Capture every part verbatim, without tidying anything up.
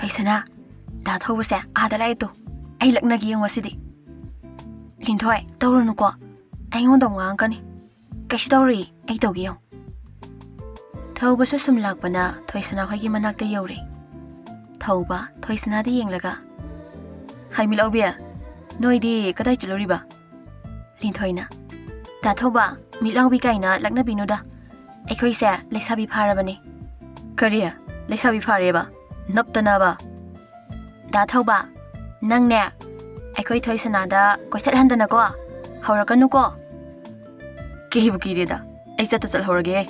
ꯊꯣꯏꯁꯅꯥ, ꯗꯥ ꯊꯧꯕꯁꯦ ꯑꯥꯗ ꯂꯥꯛꯑꯦ ꯇꯨ꯫ ꯑꯩ ꯂꯛꯅꯒꯦ ꯌꯦꯡꯉꯣ ꯁꯤꯗꯤ꯫ ꯂꯤꯟꯊꯣꯏ, ꯇꯧꯔꯨꯅꯨꯀꯣ꯫ ꯑꯩꯉꯣꯟꯗ ꯑꯃꯨꯛ ꯉꯥꯡꯉꯛꯀꯅꯤ꯫ ꯀꯩꯁꯨ ꯇꯧꯔꯣꯏꯌꯦ, ꯑꯩ ꯇꯧꯒꯦ ꯌꯦꯡꯉꯣ꯫ ꯊꯧꯕꯁꯨ ꯁꯨꯝ ꯂꯥꯛꯄꯅ ꯊꯣꯏꯁꯅꯥ ꯍꯣꯏꯒꯤ ꯃꯅꯥꯛꯇ ꯌꯧꯔꯦ꯫ ꯊꯧꯕ ꯊꯣꯏꯁꯅꯥꯗ ꯌꯦꯡꯂꯒ, "ꯍꯥꯏ ꯃꯤꯠꯂꯥꯎꯕꯤ, ꯅꯣꯏꯗꯤ ꯀꯗꯥꯏ ꯆꯠꯂꯨꯔꯤꯕ?" ꯂꯤꯟꯊꯣꯏꯅ, "ꯗꯥ ꯊꯧꯕ, ꯃꯤꯠꯂꯥꯎꯕꯤ ꯀꯥꯏꯅ ꯂꯛꯅꯕꯤꯅꯨꯗ꯫ ꯑꯩꯈꯣꯏꯁꯦ ꯂꯩꯁꯥꯕꯤ ꯐꯥꯔꯕꯅꯦ꯫" "ꯀꯔꯤ? ꯂꯩꯁꯥꯕꯤ ꯐꯥꯔꯦꯕ? ꯅꯞꯇꯅꯕ?" "ꯗꯥ ꯊꯧꯕ, ꯅꯪꯅꯦ ꯑꯩꯈꯣꯏ ꯊꯣꯏꯁꯅꯥꯗ ꯀꯣꯏꯊꯠꯍꯟꯗꯅꯀꯣ ꯍꯧꯔꯛꯀꯅꯨꯀꯣ꯫" "ꯀꯤꯕꯨ ꯀꯤꯔꯦꯗ, ꯑꯩ ꯆꯠꯇ ꯆꯠꯍꯧꯔꯒꯦ꯫"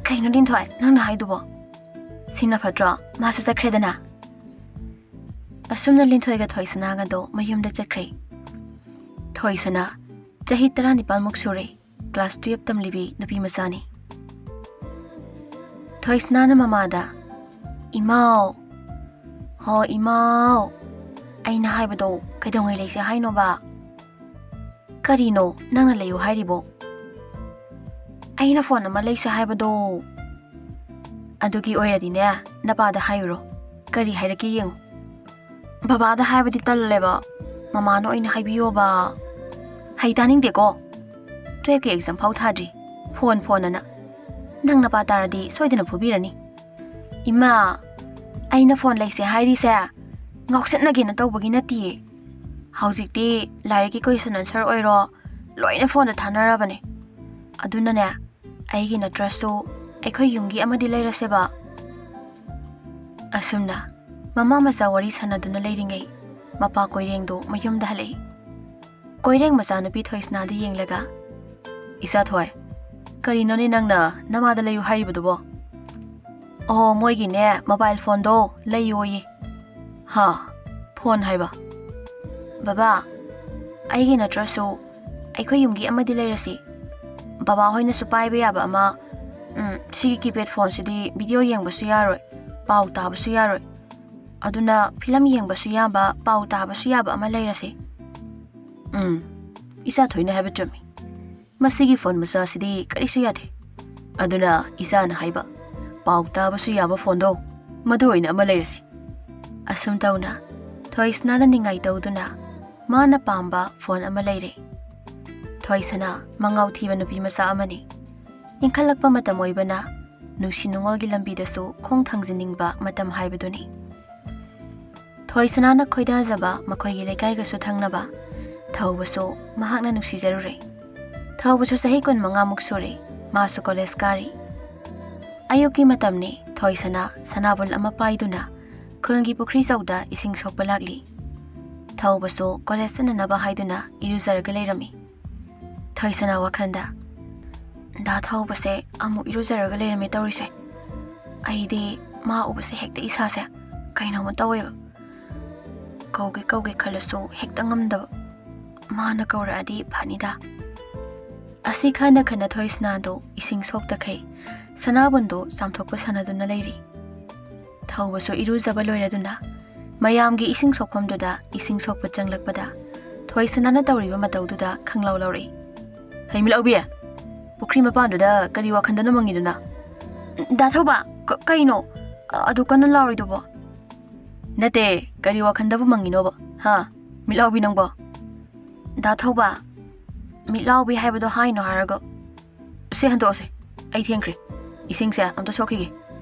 "ꯀꯩꯅꯣ ꯂꯤꯟꯊꯣꯏ, ꯅꯪꯅ ꯍꯥꯏꯗꯨꯕꯣ? ꯁꯤꯅ ꯐꯠꯇ꯭ꯔꯣ, ꯃꯥꯁꯨ ꯆꯠꯈ꯭ꯔꯦꯗꯅ꯫" ꯑꯁꯨꯝꯅ ꯂꯤꯟꯊꯣꯏꯒ ꯊꯣꯏꯁꯅꯥꯒꯗꯣ ꯃꯌꯨꯝꯗ ꯆꯠꯈ꯭ꯔꯦ꯫ ꯊꯣꯏꯁꯅꯥ ꯆꯍꯤ ꯇꯔꯥꯅꯤꯄꯥꯜꯃꯨꯛ ꯁꯨꯔꯦ꯫ Class twelve ꯇꯝꯂꯤꯕꯤ ꯅꯨꯄꯤ ꯃꯆꯥꯅꯤ꯫ ꯊꯣꯏꯁꯅꯥꯅ ꯃꯃꯥꯗ, "ꯏꯃꯥꯎ, ꯍꯣ ꯏꯃꯥꯎ, ꯑꯩꯅ ꯍꯥꯏꯕꯗꯣ ꯀꯩꯗꯧꯉꯩ ꯂꯩꯁꯦ ꯍꯥꯏꯅꯣꯕ?" "ꯀꯔꯤꯅꯣ ꯅꯪꯅ ꯂꯩꯌꯨ ꯍꯥꯏꯔꯤꯕꯣ?" "ꯑꯩꯅ phone ꯑꯃ ꯂꯩꯁꯦ ꯍꯥꯏꯕꯗꯣ꯫" "ꯑꯗꯨꯒꯤ ꯑꯣꯏꯔꯗꯤꯅꯦ, ꯅꯄꯥꯗ ꯍꯥꯏꯔꯨꯔꯣ꯫ ꯀꯔꯤ ꯍꯥꯏꯔꯛꯀꯦ ꯌꯦꯡꯉꯨ꯫" "ꯕꯕꯥꯗ ꯍꯥꯏꯕꯗꯤ ꯇꯜꯂꯦꯕ, ꯃꯃꯥꯅ ꯑꯣꯏꯅ ꯍꯥꯏꯕꯤꯌꯣꯕ꯫" "ꯍꯩ ꯇꯥꯅꯤꯡꯗꯦꯀꯣ, twelve ꯀꯤ exam ꯐꯥꯎ ꯊꯥꯗ꯭ꯔꯤ, phone phone ꯑꯅ꯫ ꯅꯪ ꯅꯄꯥ ꯇꯥꯔꯗꯤ ꯁꯣꯏꯗꯅ ꯐꯨꯕꯤꯔꯅꯤ꯫" "ꯏꯃꯥ, ꯑꯩꯅ phone ꯂꯩꯁꯦ ꯍꯥꯏꯔꯤꯁꯦ ꯉꯥꯎꯁꯤꯟꯅꯒꯦꯅ ꯇꯧꯕꯒꯤ ꯅꯠꯇꯤꯌꯦ꯫ ꯍꯧꯖꯤꯛꯇꯤ ꯂꯥꯏꯔꯤꯛꯀꯤ question answer ꯑꯣꯏꯔꯣ, ꯂꯣꯏꯅ phone ꯗ ꯊꯥꯅꯔꯕꯅꯦ꯫ ꯑꯗꯨꯅꯅꯦ, ꯑꯩꯒꯤ ꯅꯠꯇ꯭ꯔꯁꯨ ꯑꯩꯈꯣꯏ ꯌꯨꯝꯒꯤ ꯑꯃꯗꯤ ꯂꯩꯔꯁꯦꯕ꯫" ꯑꯁꯨꯝꯅ ꯃꯃꯥ ꯃꯆꯥ ꯋꯥꯔꯤ ꯁꯥꯟꯅꯗꯨꯅ ꯂꯩꯔꯤꯉꯩ, ꯃꯄꯥ ꯀꯣꯏꯔꯦꯡꯗꯣ ꯃꯌꯨꯝꯗ ꯍꯜꯂꯛꯏ꯫ ꯀꯣꯏꯔꯦꯡ ꯃꯆꯥꯅꯨꯄꯤ ꯊꯣꯏꯁꯅꯥꯗ ꯌꯦꯡꯂꯒ, "ꯏꯆꯥ ꯊꯣꯏ, ꯀꯔꯤꯅꯣꯅꯦ ꯅꯪꯅ ꯅꯃꯥꯗ ꯂꯩꯌꯨ ꯍꯥꯏꯔꯤꯕꯗꯨꯕꯣ?" "ꯑꯣ, ꯃꯣꯏꯒꯤꯅꯦ mobile phone ꯗꯣ ꯂꯩꯌꯣꯌꯦ꯫" "ꯍꯥ? Phone ꯍꯥꯏꯕ?" "ꯕꯕꯥ, ꯑꯩꯒꯤ ꯅꯠꯇ꯭ꯔꯁꯨ ꯑꯩꯈꯣꯏ ꯌꯨꯝꯒꯤ ꯑꯃꯗꯤ ꯂꯩꯔꯁꯤ꯫ ꯕꯕꯥ ꯍꯣꯏꯅꯁꯨ ꯄꯥꯏꯕ ꯌꯥꯕ ꯑꯃ꯫ ꯎꯝ, ꯁꯤꯒꯤ keypad phone ꯁꯤꯗꯤ video ꯌꯦꯡꯕꯁꯨ ꯌꯥꯔꯣꯏ, ꯄꯥꯎ ꯇꯥꯕꯁꯨ ꯌꯥꯔꯣꯏ꯫ ꯑꯗꯨꯅ film ꯌꯦꯡꯕꯁꯨ ꯌꯥꯕ, ꯄꯥꯎ ꯇꯥꯕꯁꯨ ꯌꯥꯕ ꯑꯃ ꯂꯩꯔꯁꯤ꯫" "ꯎꯝ, ꯏꯆꯥ ꯊꯣꯏꯅ ꯍꯥꯏꯕ ꯆꯨꯝꯃꯤ꯫ ꯃꯁꯤꯒꯤ phone ꯃꯆꯥꯁꯤꯗꯤ ꯀꯔꯤꯁꯨ ꯌꯥꯗꯦ꯫ ꯑꯗꯨꯅ ꯏꯆꯥꯅ ꯍꯥꯏꯕ, ꯄꯥꯎ ꯇꯥꯕꯁꯨ ꯌꯥꯕ phone ꯗꯣ, ꯃꯗꯨ ꯑꯣꯏꯅ ꯑꯃ ꯂꯩꯔꯁꯤ꯫ ꯑꯁꯨꯝ ꯇꯧꯅ ꯊꯣꯏꯁꯅꯥꯅ ꯅꯤꯡꯉꯥꯏ ꯇꯧꯗꯨꯅ ꯃꯥꯅ ꯄꯥꯝꯕ ꯐꯣꯟ ꯑꯃ ꯂꯩꯔꯦ꯫ ꯊꯣꯏꯁꯅꯥ ꯃꯉꯥꯎ ꯊꯤꯕ ꯅꯨꯄꯤ ꯃꯆꯥ ꯑꯃꯅꯤ꯫ ꯏꯟꯈꯠꯂꯛꯄ ꯃꯇꯝ ꯑꯣꯏꯕꯅ ꯅꯨꯡꯁꯤ ꯅꯨꯡꯉꯣꯜꯒꯤ ꯂꯝꯕꯤꯗꯁꯨ ꯈꯣꯡ ꯊꯥꯡꯖꯤꯟꯅꯤꯡꯕ ꯃꯇꯝ ꯍꯥꯏꯕꯗꯨꯅꯤ꯫ ꯊꯣꯏꯁꯅꯥꯅ ꯈꯣꯏꯗꯥꯖꯕ ꯃꯈꯣꯏꯒꯤ ꯂꯩꯀꯥꯏꯒꯁꯨ ꯊꯪꯅꯕ ꯊꯧꯕꯁꯨ ꯃꯍꯥꯛꯅ ꯅꯨꯡꯁꯤꯖꯔꯨꯔꯦ꯫ ꯊꯧꯕꯁꯨ ꯆꯍꯤ ꯀꯨꯟꯃꯉꯥꯃꯨꯛ ꯁꯨꯔꯦ꯫ ꯃꯥꯁꯨ ꯀꯣꯂꯦꯖ ꯀꯥꯔꯤ꯫ ꯑꯌꯨꯛꯀꯤ ꯃꯇꯝꯅꯤ꯫ ꯊꯣꯏꯁꯅꯥ ꯁꯅꯥꯕꯨꯜ ꯑꯃ ꯄꯥꯏꯗꯨꯅ ꯈꯨꯜꯒꯤ ꯄꯨꯈ꯭ꯔꯤ ꯆꯧꯗ ꯏꯁꯤꯡ ꯁꯣꯛꯄ ꯂꯥꯛꯂꯤ꯫ ꯊꯧꯕꯁꯨ ꯀꯣꯂꯦꯖ ꯆꯠꯅꯅꯕ ꯍꯥꯏꯗꯨꯅ ꯏꯔꯨꯖꯔꯒ ꯂꯩꯔꯝꯃꯤ꯫ ꯊꯣꯏꯁꯅꯥ ꯋꯥꯈꯜꯗ, "ꯗꯥ ꯊꯧꯕꯁꯦ ꯑꯃꯨꯛ ꯏꯔꯨꯖꯔꯒ ꯂꯩꯔꯝꯃꯦ ꯇꯧꯔꯤꯁꯦ꯫ ꯑꯩꯗꯤ ꯃꯥ ꯎꯕꯁꯦ ꯍꯦꯛꯇ ꯏꯁꯥꯁꯦ ꯀꯩꯅꯣꯝꯃ ꯇꯧꯋꯦꯕ꯫ ꯀꯧꯒꯦ ꯀꯧꯒꯦ ꯈꯜꯂꯁꯨ ꯍꯦꯛꯇ ꯉꯝꯗꯕ꯫ ꯃꯥꯅ ꯀꯧꯔꯛꯑꯗꯤ ꯐꯅꯤꯗ"꯫ ꯑꯁꯤ ꯈꯟꯅ ꯈꯟꯅ ꯊꯣꯏꯁꯅꯥꯗꯣ ꯏꯁꯤꯡ ꯁꯣꯛꯇꯈꯩ ꯁꯅꯥꯕꯨꯟꯗꯣ ꯆꯥꯝꯊꯣꯛꯄ ꯁꯥꯟꯅꯗꯨꯅ ꯂꯩꯔꯤ꯫ ꯊꯧꯕꯁꯨ ꯏꯔꯨꯖꯕ ꯂꯣꯏꯔꯗꯨꯅ ꯃꯌꯥꯝꯒꯤ ꯏꯁꯤꯡ ꯁꯣꯛꯐꯝꯗꯨꯗ ꯏꯁꯤꯡ ꯁꯣꯛꯄ ꯆꯪꯂꯛꯄꯗ ꯊꯣꯏꯁꯅꯥꯅ ꯇꯧꯔꯤꯕ ꯃꯇꯧꯗꯨꯗ ꯈꯪꯂꯥꯎ ꯂꯥꯎꯔꯛꯏ꯫ "ꯍꯩ ꯃꯤꯠꯂꯥꯎꯕꯤ, ꯄꯨꯈ꯭ꯔꯤ ꯃꯄꯥꯟꯗꯨꯗ ꯀꯔꯤ ꯋꯥꯈꯟꯗꯅꯣ ꯃꯪꯉꯤꯗꯨꯅ?" "ꯗꯥ ꯊꯧꯕ, ꯀ-, ꯀꯩꯅꯣ ꯑꯗꯨ ꯀꯟꯅ ꯂꯥꯎꯔꯤꯗꯨꯕꯣ?" "ꯅꯠꯇꯦ, ꯀꯔꯤ ꯋꯥꯈꯟꯗꯕꯨ ꯃꯪꯉꯤꯅꯣꯕ, ꯍꯥ, ꯃꯤꯠꯂꯥꯎꯕꯤ ꯅꯪꯕꯣ?" "ꯗꯥ ꯊꯧꯕ, ꯃꯤꯠꯂꯥꯎꯕꯤ ꯍꯥꯏꯕꯗꯣ ꯍꯥꯏꯅꯣ ꯍꯥꯏꯔꯒ꯫ ꯁꯦ, ꯍꯟꯗꯣꯛꯑꯁꯦ, ꯑꯩ ꯊꯦꯡꯈ꯭ꯔꯦ꯫ ꯏꯁꯤꯡꯁꯦ ꯑꯝꯇ ꯁꯣꯛꯈꯤꯒꯦ꯫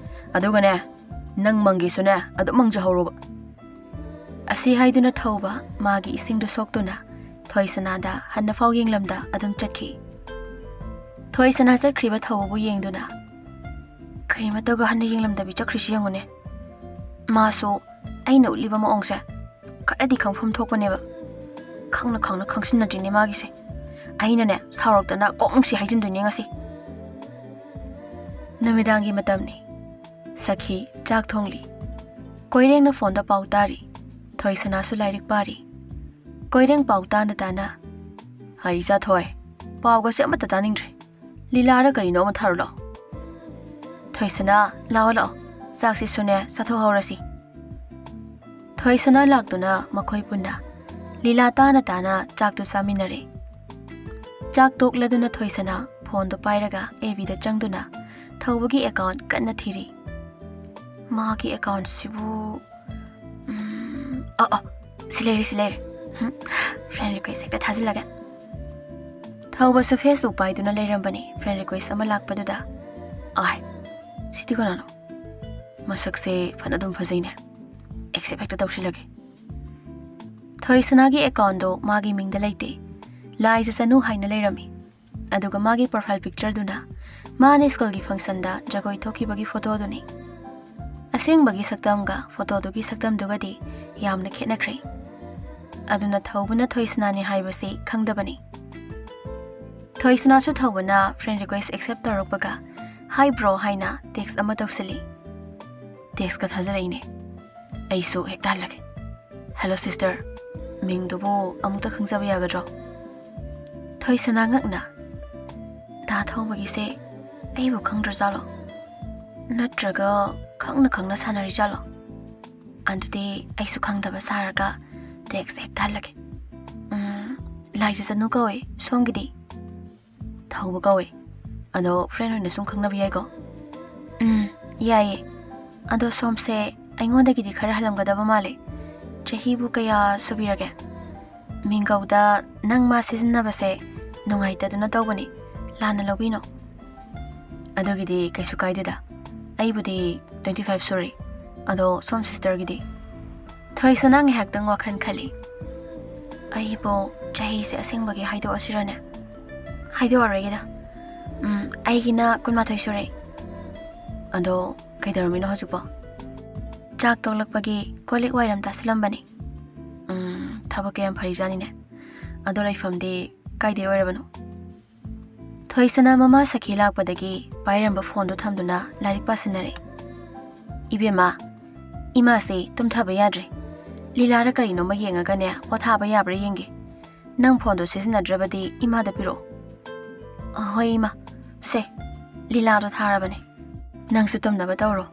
ꯑꯗꯨꯒꯅꯦ, ꯅꯪ ꯃꯪꯒꯦꯁꯨꯅꯦ ꯑꯗꯨꯝ ꯃꯪꯖꯍꯧꯔꯣꯕ"꯫ ꯑꯁꯤ ꯍꯥꯏꯗꯨꯅ ꯊꯧꯕ ꯃꯥꯒꯤ ꯏꯁꯤꯡꯗꯨ ꯁꯣꯛꯇꯨꯅ ꯊꯣꯏꯁꯅꯥꯗ ꯍꯟꯅꯐꯥꯎ ꯌꯦꯡꯂꯝꯗ ꯑꯗꯨꯝ ꯆꯠꯈꯤ꯫ ꯊꯣꯏꯁꯅꯥ ꯆꯠꯈ꯭ꯔꯤꯕ ꯊꯧꯕꯕꯨ ꯌꯦꯡꯗꯨꯅ, "ꯀꯔꯤꯃꯠꯇꯒ ꯍꯟꯅ ꯌꯦꯡꯂꯝꯗꯕꯤ ꯆꯠꯈ꯭ꯔꯤꯁꯤ ꯌꯦꯡꯉꯨꯅꯦ꯫ ꯃꯥꯁꯨ ꯑꯩꯅ ꯎꯠꯂꯤꯕ ꯃꯑꯣꯡꯁꯦ ꯈꯔꯗꯤ ꯈꯪꯐꯝ ꯊꯣꯛꯄꯅꯦꯕ꯫ ꯈꯪꯅ ꯈꯪꯅ ꯈꯪꯁꯤꯟꯅꯗ꯭ꯔꯤꯅꯦ ꯃꯥꯒꯤꯁꯦ꯫ ꯑꯩꯅꯅꯦ, ꯁꯥꯎꯔꯛꯇꯅ ꯀꯣꯛ ꯅꯨꯡꯁꯤ ꯍꯥꯏꯖꯤꯟꯗꯣꯏꯅꯦ ꯉꯁꯤ"꯫ ꯅꯨꯃꯤꯗꯥꯡꯒꯤ ꯃꯇꯝꯅꯤ꯫ ꯁꯈꯤ ꯆꯥꯛ ꯊꯣꯡꯂꯤ꯫ ꯀꯣꯏꯔꯦꯡꯅ ꯐꯣꯟꯗ ꯄꯥꯎ ꯇꯥꯔꯤ꯫ ꯊꯣꯏꯁꯅꯥꯁꯨ ꯂꯥꯏꯔꯤꯛ ꯄꯥꯔꯤ꯫ ꯀꯣꯏꯔꯦꯡ ꯄꯥꯎ ꯇꯥꯅ ꯇꯥꯅ, "ꯍꯩ ꯆꯥꯊꯣꯏ, ꯄꯥꯎꯒꯁꯦ ꯑꯃꯠꯇ ꯇꯥꯅꯤꯡꯗ꯭ꯔꯦ꯫ ꯂꯤꯂꯥꯔ ꯀꯔꯤꯅꯣ ꯑꯃ ꯊꯥꯔꯨ ꯂꯥꯎ"꯫ "ꯊꯣꯏꯁꯅꯥ, ꯂꯥꯛꯑꯣ ꯂꯥꯛꯑꯣ, ꯆꯥꯛꯁꯤꯁꯨꯅꯦ ꯆꯥꯊꯣꯛꯍꯧꯔꯁꯤ"꯫ ꯊꯣꯏꯁꯅꯥ ꯂꯥꯛꯇꯨꯅ ꯃꯈꯣꯏ ꯄꯨꯟꯅ ꯂꯤꯂꯥ ꯇꯥꯅ ꯇꯥꯅ ꯆꯥꯛꯇꯨ ꯆꯥꯃꯤꯟꯅꯔꯦ꯫ ꯆꯥꯛ ꯇꯣꯛꯂꯗꯨꯅ ꯊꯣꯏꯁꯅꯥ ꯐꯣꯟꯗꯨ ꯄꯥꯏꯔꯒ ꯑꯦꯐ ꯕꯤꯗ ꯆꯪꯗꯨꯅ ꯊꯧꯕꯒꯤ ꯑꯦꯀꯥꯎꯟ ꯀꯟꯅ ꯊꯤꯔꯤ꯫ "ꯃꯥꯒꯤ ꯑꯦꯀꯥꯎꯟꯁꯤꯕꯨ ꯎꯝ, ꯑꯣ, ꯑꯣ, ꯁꯤ ꯂꯩꯔꯦ, ꯁꯤ ꯂꯩꯔꯦ꯫ ꯍꯝ, friend request ꯍꯦꯛꯇ ꯊꯥꯖꯤꯜꯂꯒꯦ꯫ ꯊꯧꯕꯁꯨ Facebook ꯄꯥꯏꯗꯨꯅ ꯂꯩꯔꯝꯕꯅꯤ friend request ꯑꯃ ꯂꯥꯛꯄꯗꯨꯗ꯫ ꯑꯥꯏ, ꯁꯤꯗꯤ ꯀꯅꯥꯅꯣ? ꯃꯁꯛꯁꯦ ꯐꯅ ꯑꯗꯨꯝ ꯐꯖꯩꯅꯦ꯫ Accept ꯍꯦꯛꯇ ꯇꯧꯁꯤꯜꯂꯒꯦ꯫ ꯊꯣꯏꯁꯅꯥꯒꯤ accountꯗꯣ ꯃꯥꯒꯤ ꯃꯤꯡꯗ ꯂꯩꯇꯦ꯫ ꯂꯥꯏꯖ ꯆꯅꯨ ꯍꯥꯏꯅ ꯂꯩꯔꯝꯃꯤ꯫ ꯑꯗꯨꯒ ꯃꯥꯒꯤ profile pictureꯗꯨꯅ ꯃꯥꯅ schoolꯒꯤ functionꯗ ꯖꯒꯣꯏ ꯊꯣꯛꯈꯤꯕꯒꯤ photoꯗꯨꯅꯤ꯫ ꯑꯁꯦꯡꯕꯒꯤ ꯁꯛꯇꯝꯒ photoꯗꯨꯒꯤ ꯁꯛꯇꯝꯗꯨꯒꯗꯤ ꯌꯥꯝꯅ ꯈꯦꯠꯅꯈ꯭ꯔꯦ꯫ ꯑꯗꯨꯅ ꯊꯧꯕꯅ ꯊꯣꯏꯁꯅꯥꯅꯤ ꯍꯥꯏꯕꯁꯤ ꯈꯪꯗꯕꯅꯤ꯫ ꯊꯣꯏꯁꯅꯥꯁꯨ ꯊꯧꯕꯅ friend request accept ꯇꯧꯔꯛꯄꯒ, "Hi bro" ꯍꯥꯏꯅ text ꯑꯃ ꯇꯧꯁꯤꯜꯂꯤ꯫ Textꯀ ꯊꯥꯖꯔꯛꯏꯅꯦ꯫ ꯑꯩꯁꯨ ꯍꯦꯛꯇ ꯍꯜꯂꯒꯦ꯫ "Hello sister, ꯃꯤꯡꯗꯨꯕꯨ ꯑꯃꯨꯛꯇ ꯈꯪꯖꯕ ꯌꯥꯒꯗ꯭ꯔꯣ?" ꯊꯣꯏꯁꯅꯥ ꯉꯛꯅ, "ꯗꯥ ꯊꯧꯕꯒꯤꯁꯦ ꯑꯩꯕꯨ ꯈꯪꯗ꯭ꯔꯖꯥꯠꯂꯣ? ꯅꯠꯇ꯭ꯔꯒ ꯈꯪꯅ ꯈꯪꯅ ꯁꯥꯟꯅꯔꯤꯖꯥꯠꯂꯣ? ꯑꯗꯨꯗꯤ ꯑꯩꯁꯨ ꯈꯪꯗꯕ ꯁꯥꯔꯒ text ꯍꯦꯛꯇ ꯍꯜꯂꯒꯦ꯫ ꯎꯝ, ꯂꯥꯏꯖ ꯆꯅꯨ ꯀꯧꯏ, ꯁꯣꯝꯒꯤꯗꯤ?" "ꯊꯧꯕ ꯀꯧꯏ꯫ ꯑꯗꯣ friend ꯑꯣꯏꯅ ꯁꯨꯝ ꯈꯪꯅꯕ ꯌꯥꯏꯀꯣ?" "ꯎꯝ, ꯌꯥꯏꯌꯦ꯫ ꯑꯗꯣ ꯁꯣꯝꯁꯦ ꯑꯩꯉꯣꯟꯗꯒꯤꯗꯤ ꯈꯔ ꯍꯜꯂꯝꯒꯗꯕ ꯃꯥꯜꯂꯦ꯫ ꯆꯍꯤꯕꯨ ꯀꯌꯥ ꯁꯨꯕꯤꯔꯒꯦ? ꯃꯤꯡꯒꯧꯗ ꯅꯪ ꯃꯥ ꯁꯤꯖꯤꯟꯅꯕꯁꯦ ꯅꯨꯡꯉꯥꯏꯇꯗꯨꯅ ꯇꯧꯕꯅꯤ꯫ ꯂꯥꯟꯅ ꯂꯧꯕꯤꯅꯣ꯫" "ꯑꯗꯨꯒꯤꯗꯤ ꯀꯩꯁꯨ ꯀꯥꯏꯗꯦꯗ꯫ ꯑꯩꯕꯨꯗꯤ twenty five ꯁꯨꯔꯦ꯫ ꯑꯗꯣ ꯁꯣꯝ sisterꯒꯤꯗꯤ?" ꯊꯣꯏꯁꯅꯥ ꯉꯥꯏꯍꯥꯛꯇꯪ ꯋꯥꯈꯜ ꯈꯜꯂꯤ꯫ "ꯑꯩꯕꯨ ꯆꯍꯤꯁꯦ ꯑꯁꯦꯡꯕꯒꯤ ꯍꯥꯏꯗꯣꯛꯑꯁꯤꯔꯅꯦ?" "ꯍꯥꯏꯗꯣꯛꯑꯔꯣꯏꯒꯦꯗ꯫ ꯎꯝ, ꯑꯩꯒꯤꯅ ꯀꯨꯟꯃꯥꯊꯣꯏ ꯁꯨꯔꯦ꯫" "ꯑꯗꯣ ꯀꯩꯗꯧꯔꯝꯃꯤꯅꯣ ꯍꯧꯖꯤꯛꯄꯣ?" "ꯆꯥꯛ ꯇꯣꯛꯂꯛꯄꯒꯤ ꯀꯣꯜ ꯂꯤꯛ ꯋꯥꯏꯔꯝ ꯇꯥꯁꯤꯜꯂꯝꯕꯅꯤ꯫" "ꯎꯝ, ꯊꯕꯛ ꯀꯌꯥꯝ ꯐꯔꯤꯖꯥꯠꯅꯤꯅꯦ꯫ ꯑꯗꯣ ꯂꯩꯐꯝꯗꯤ ꯀꯥꯏꯗꯩ ꯑꯣꯏꯔꯕꯅꯣ?" ꯊꯣꯏꯁꯅꯥ ꯃꯃꯥ ꯁꯈꯤ ꯂꯥꯛꯄꯗꯒꯤ ꯄꯥꯏꯔꯝꯕ phoneꯗꯨ ꯊꯝꯗꯨꯅ ꯂꯥꯏꯔꯤꯛ ꯄꯥꯁꯤꯟꯅꯔꯦ꯫ "ꯏꯕꯦꯝꯃ, ꯏꯃꯥꯁꯦ ꯇꯨꯝꯊꯕ ꯌꯥꯗ꯭ꯔꯦ꯫ ꯂꯤꯂꯥꯔ ꯀꯔꯤꯅꯣꯃ ꯌꯦꯡꯉꯒꯅꯦ ꯄꯣꯊꯥꯕ ꯌꯥꯕ꯭ꯔꯥ ꯌꯦꯡꯒꯦ꯫ ꯅꯪ phoneꯗꯣ ꯁꯤꯖꯤꯟꯅꯗ꯭ꯔꯕꯗꯤ ꯏꯃꯥꯗ ꯄꯤꯔꯛꯑꯣ꯫" "ꯑꯍꯣꯏ ꯏꯃꯥ, ꯁꯦ, ꯂꯤꯂꯥꯗꯣ ꯊꯥꯔꯕꯅꯦ꯫ ꯅꯪꯁꯨ ꯇꯨꯝꯅꯕ ꯇꯧꯔꯣ꯫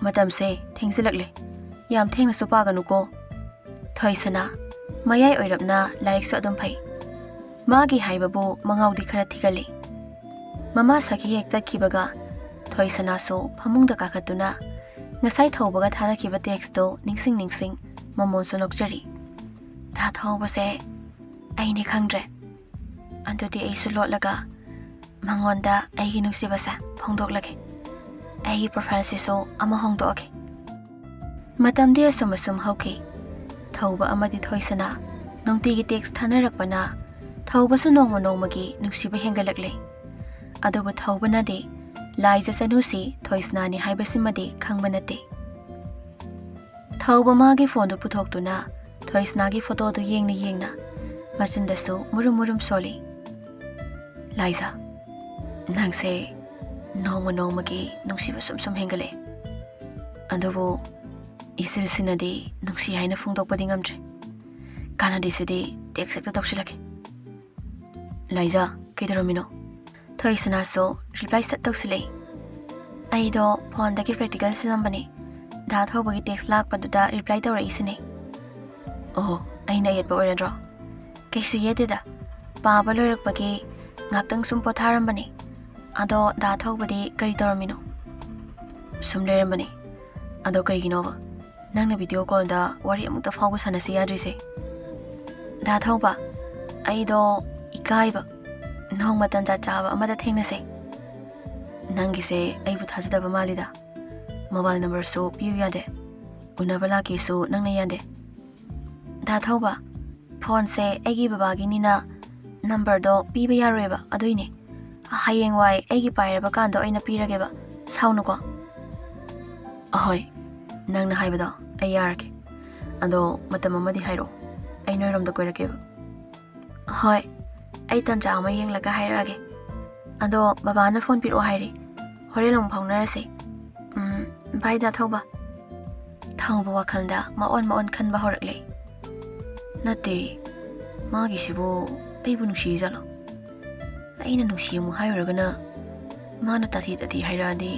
ꯃꯇꯝꯁꯦ ꯊꯦꯡꯖꯤꯜꯂꯛꯂꯦ꯫ ꯌꯥꯝ ꯊꯦꯡꯅꯁꯨ ꯄꯥꯒꯅꯨꯀꯣ꯫" ꯊꯣꯏꯁꯅꯥ ꯃꯌꯥꯏ ꯑꯣꯏꯔꯞꯅ ꯂꯥꯏꯔꯤꯛꯁꯨ ꯑꯗꯨꯝ ꯐꯩ꯫ ꯃꯥꯒꯤ ꯍꯥꯏꯕꯕꯨ ꯃꯉꯥꯎꯗꯤ ꯈꯔ ꯊꯤꯒꯜꯂꯤ꯫ ꯃꯃꯥ ꯁꯈꯤ ꯍꯦꯛ ꯆꯠꯈꯤꯕꯒ ꯊꯣꯏꯁꯅꯥꯁꯨ ꯐꯃꯨꯡꯗ ꯀꯥꯈꯠꯇꯨꯅ ꯉꯁꯥꯏ ꯊꯧꯕꯒ ꯊꯥꯅꯈꯤꯕ ꯇꯦꯛꯁꯇꯣ ꯅꯤꯡꯁꯤꯡ ꯅꯤꯡꯁꯤꯡ ꯃꯃꯣꯟꯁꯨ ꯅꯣꯛꯆꯔꯤ꯫ ꯗꯥ ꯊꯧꯕꯁꯦ ꯑꯩꯅꯤ ꯈꯪꯗ꯭ꯔꯦ꯫ ꯑꯗꯨꯗꯤ ꯑꯩꯁꯨ ꯂꯣꯠꯂꯒ ꯃꯉꯣꯟꯗ ꯑꯩꯒꯤ ꯅꯨꯡꯁꯤꯕꯁꯦ ꯐꯣꯡꯗꯣꯛꯂꯒꯦ꯫ ꯑꯩꯒꯤ ꯄ꯭ꯔꯣꯐꯥꯏꯜꯁꯤꯁꯨ ꯑꯃ ꯍꯣꯡꯗꯣꯛꯑꯒꯦ꯫ ꯃꯇꯝꯗꯤ ꯑꯁꯨꯝ ꯑꯁꯨꯝ ꯍꯧꯈꯤ꯫ ꯊꯧꯕ ꯑꯃꯗꯤ ꯊꯣꯏꯁꯅꯥ ꯅꯨꯡꯇꯤꯒꯤ ꯇꯦꯛꯁ ꯊꯥꯅꯔꯛꯄꯅ ꯊꯧꯕꯁꯨ ꯅꯣꯡꯃ ꯅꯣꯡꯃꯒꯤ ꯅꯨꯡꯁꯤꯕ ꯍꯦꯟꯒꯠꯂꯛꯂꯦ꯫ ꯑꯗꯨꯕꯨ ꯊꯧꯕꯅꯗꯤ ꯂꯥꯏꯖ ꯆꯅꯨꯁꯤ ꯊꯣꯏꯁꯅꯥꯅꯤ ꯍꯥꯏꯕꯁꯤꯃꯗꯤ ꯈꯪꯕ ꯅꯠꯇꯦ꯫ ꯊꯧꯕ ꯃꯥꯒꯤ ꯐꯣꯟꯗꯨ ꯄꯨꯊꯣꯛꯇꯨꯅ ꯊꯣꯏꯁꯅꯥꯒꯤ ꯐꯣꯇꯣꯗꯨ ꯌꯦꯡꯅ ꯌꯦꯡꯅ ꯃꯆꯤꯟꯗꯁꯨ ꯃꯨꯔꯨꯝ ꯃꯨꯔꯨꯝ ꯁꯣꯜꯂꯤ꯫ "ꯂꯥꯏꯖ, ꯅꯪꯁꯦ ꯅꯣꯡꯃ ꯅꯣꯡꯃꯒꯤ ꯅꯨꯡꯁꯤꯕ ꯁꯨꯝ ꯁꯨꯝ ꯍꯦꯟꯒꯠꯂꯛꯑꯦ꯫ ꯑꯗꯨꯕꯨ ꯏꯆꯤꯜꯁꯤꯅꯗꯤ ꯅꯨꯡꯁꯤ ꯍꯥꯏꯅ ꯐꯣꯡꯗꯣꯛꯄꯗꯤ ꯉꯝꯗ꯭ꯔꯦ꯫ ꯀꯥꯟꯅꯗꯦꯁꯤꯗꯤ ꯇꯦꯛꯁ ꯍꯦꯛꯇ ꯇꯧꯁꯤꯜꯂꯛꯀꯦ꯫ ꯂꯥꯏꯖ, ꯀꯩꯗꯧꯔꯝꯃꯤꯅꯣ?" ꯊꯣꯏꯁꯅꯥꯁꯨ ꯔꯤꯄ꯭ꯂꯥꯏ ꯁꯠ ꯇꯧꯁꯤꯜꯂꯛꯏ꯫ "ꯑꯩꯗꯣ ꯐꯣꯟꯗꯒꯤ ꯄ꯭ꯔꯦꯛꯇꯤꯀꯦꯜ ꯁꯤꯜꯂꯝꯕꯅꯤ꯫ ꯗꯥ ꯊꯧꯕꯒꯤ ꯇꯦꯛꯁ ꯂꯥꯛꯄꯗꯨꯗ ꯔꯤꯄ꯭ꯂꯥꯏ ꯇꯧꯔꯛꯏꯁꯤꯅꯦ꯫" "ꯑꯣꯍꯣ, ꯑꯩꯅ ꯌꯦꯠꯄ ꯑꯣꯏꯔꯗ꯭ꯔꯣ?" "ꯀꯩꯁꯨ ꯌꯦꯠꯇꯦꯗ꯫ ꯄꯥꯕ ꯂꯣꯏꯔꯛꯄꯒꯤ ꯉꯥꯛꯇꯪ ꯁꯨꯝ ꯄꯣꯊꯥꯔꯝꯕꯅꯤ꯫ ꯑꯗꯣ ꯗꯥ ꯊꯧꯕꯗꯤ ꯀꯔꯤ ꯇꯧꯔꯝꯃꯤꯅꯣ?" "ꯁꯨꯝ ꯂꯩꯔꯝꯕꯅꯤ꯫ ꯑꯗꯣ ꯀꯩꯒꯤꯅꯣꯕ ꯅꯪꯅ ꯚꯤꯗꯤꯑꯣ ꯀꯣꯜꯗ ꯋꯥꯔꯤ ꯑꯃꯨꯛꯇ ꯐꯥꯎꯕ ꯁꯥꯟꯅꯁꯤ ꯌꯥꯗ꯭ꯔꯤꯁꯦ?" "ꯗꯥ ꯊꯧꯕ, ꯑꯩꯗꯣ ꯏꯀꯥꯏꯕ꯫ ꯅꯣꯡꯃ ꯇꯟꯖꯥ ꯆꯥꯕ ꯑꯃꯗ ꯊꯦꯡꯅꯁꯦ꯫" "ꯅꯪꯒꯤꯁꯦ ꯑꯩꯕꯨ ꯊꯥꯖꯗꯕ ꯃꯥꯜꯂꯤꯗ꯫ ꯃꯣꯕꯥꯏꯜ ꯅꯝꯕꯔꯁꯨ ꯄꯤꯌꯨ ꯌꯥꯗꯦ꯫ ꯎꯅꯕ ꯂꯥꯛꯀꯦꯁꯨ ꯅꯪꯅ ꯌꯥꯗꯦ꯫" "ꯗꯥ ꯊꯧꯕ, ꯐꯣꯟꯁꯦ ꯑꯩꯒꯤ ꯕꯕꯥꯒꯤꯅꯤꯅ ꯅꯝꯕꯔꯗꯣ ꯄꯤꯕ ꯌꯥꯔꯣꯏꯕ, ꯑꯗꯨꯏꯅꯦ꯫ ꯍꯌꯦꯡꯋꯥꯏ ꯑꯩꯒꯤ ꯄꯥꯏꯔꯕ ꯀꯥꯟꯗ ꯑꯣꯏꯅ ꯄꯤꯔꯒꯦꯕ꯫ ꯁꯥꯎꯅꯨꯀꯣ꯫" "ꯑꯍꯣꯏ, ꯅꯪꯅ ꯍꯥꯏꯕꯗꯣ ꯑꯩ ꯌꯥꯔꯒꯦ꯫ ꯑꯗꯣ ꯃꯇꯝ ꯑꯃꯗꯤ ꯍꯥꯏꯔꯛꯑꯣ, ꯑꯩ ꯅꯣꯏꯔꯣꯝꯗ ꯀꯣꯏꯔꯛꯀꯦꯕ꯫" "ꯍꯣꯏ, ꯑꯩ ꯇꯟꯖꯥ ꯑꯃ ꯌꯦꯡꯂꯒ ꯍꯥꯏꯔꯛꯑꯒꯦ꯫ ꯑꯗꯣ ꯕꯕꯥꯅ ꯐꯣꯟ ꯄꯤꯔꯛꯑꯣ ꯍꯥꯏꯔꯤ꯫ ꯍꯣꯔꯦꯟ ꯑꯃꯨꯛ ꯐꯥꯎꯅꯔꯁꯦ꯫ ꯎꯝ, ꯕꯥꯏ ꯗꯥ ꯊꯧꯕ꯫" ꯊꯧꯕ ꯋꯥꯈꯜꯗ ꯃꯑꯣꯟ ꯃꯑꯣꯟ ꯈꯟꯕ ꯍꯧꯔꯛꯂꯦ꯫ "ꯅꯠꯇꯦ, ꯃꯥꯒꯤꯁꯤꯕꯨ ꯑꯩꯕꯨ ꯅꯨꯡꯁꯤꯖꯥꯠꯂꯣ? ꯑꯩꯅ ꯅꯨꯡꯁꯤ ꯑꯃꯨꯛ ꯍꯥꯏꯔꯨꯔꯒꯅ ꯃꯥꯅ ꯇꯥꯊꯤ ꯇꯥꯊꯤ ꯍꯥꯏꯔꯛꯑꯗꯤ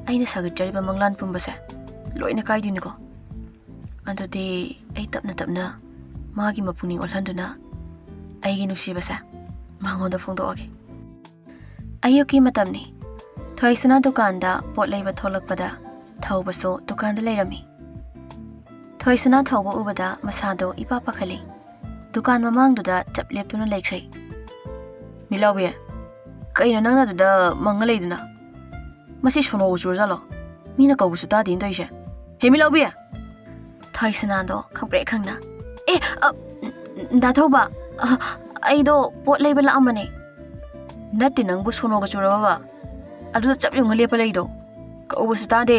ꯑꯩꯅ ꯁꯥꯒꯠꯆꯔꯤꯕ ꯃꯪꯂꯥꯟ ꯄꯨꯝꯕꯁꯦ ꯂꯣꯏꯅ ꯀꯥꯏꯗꯣꯏꯅꯤꯀꯣ꯫ ꯑꯗꯨꯗꯤ ꯑꯩ ꯇꯞꯅ ꯇꯞꯅ ꯃꯥꯒꯤ ꯃꯄꯨꯛꯅꯤꯡ ꯑꯣꯜꯍꯟꯗꯨꯅ ꯑꯩꯒꯤ ꯅꯨꯡꯁꯤꯕꯁꯦ ꯃꯉꯣꯟꯗ ꯐꯣꯡꯗꯣꯛꯑꯒꯦ꯫" ꯑꯌꯨꯛꯀꯤ ꯃꯇꯝꯅꯤ꯫ ꯊꯣꯏꯁꯅꯥ ꯗꯨꯀꯥꯟꯗ ꯄꯣꯠ ꯂꯩꯕ ꯊꯣꯛꯂꯛꯄꯗ ꯊꯧꯕꯁꯨ ꯗꯨꯀꯥꯟꯗ ꯂꯩꯔꯝꯃꯤ꯫ ꯊꯣꯏꯁꯅꯥ ꯊꯧꯕ ꯎꯕꯗ ꯃꯁꯥꯗꯣ ꯏꯄꯥ ꯄꯥꯈꯠꯂꯤ꯫ ꯗꯨꯀꯥꯟ ꯃꯃꯥꯡꯗꯨꯗ ꯆꯞ ꯂꯦꯞꯇꯨꯅ ꯂꯩꯈ꯭ꯔꯦ꯫ "ꯃꯤꯠꯂꯥꯎꯕꯤ, ꯀꯩꯅꯣ ꯅꯪꯅ ꯑꯗꯨꯗ ꯃꯪꯉ ꯂꯩꯗꯨꯅ? ꯃꯁꯤ ꯁꯣꯅꯣꯒ ꯆꯨꯔꯖꯥꯠꯂꯣ? ꯃꯤꯅ ꯀꯧꯕꯁꯨ ꯇꯥꯗꯦꯅ ꯇꯧꯔꯤꯁꯦ꯫ ꯍꯦ ꯃꯤꯠꯂꯥꯎꯕꯤ!" ꯊꯣꯏꯁꯅꯥꯗꯣ ꯈꯪꯄ꯭ꯔꯦꯛ ꯈꯪꯅ, "ꯑꯦ, ꯑ, ꯗꯥ ꯊꯧꯕ, ꯑ, ꯑꯩꯗꯣ ꯄꯣꯠ ꯂꯩꯕ ꯂꯥꯛꯑꯝꯕꯅꯦ꯫" "ꯅꯠꯇꯦ, ꯅꯪꯕꯨ ꯁꯣꯅꯣꯒ ꯆꯨꯔꯕꯕ? ꯑꯗꯨꯗ ꯆꯞ ꯌꯨꯡꯉ ꯂꯦꯞꯄ ꯂꯩꯗꯣ? ꯀꯧꯕꯁꯨ ꯇꯥꯗꯦ꯫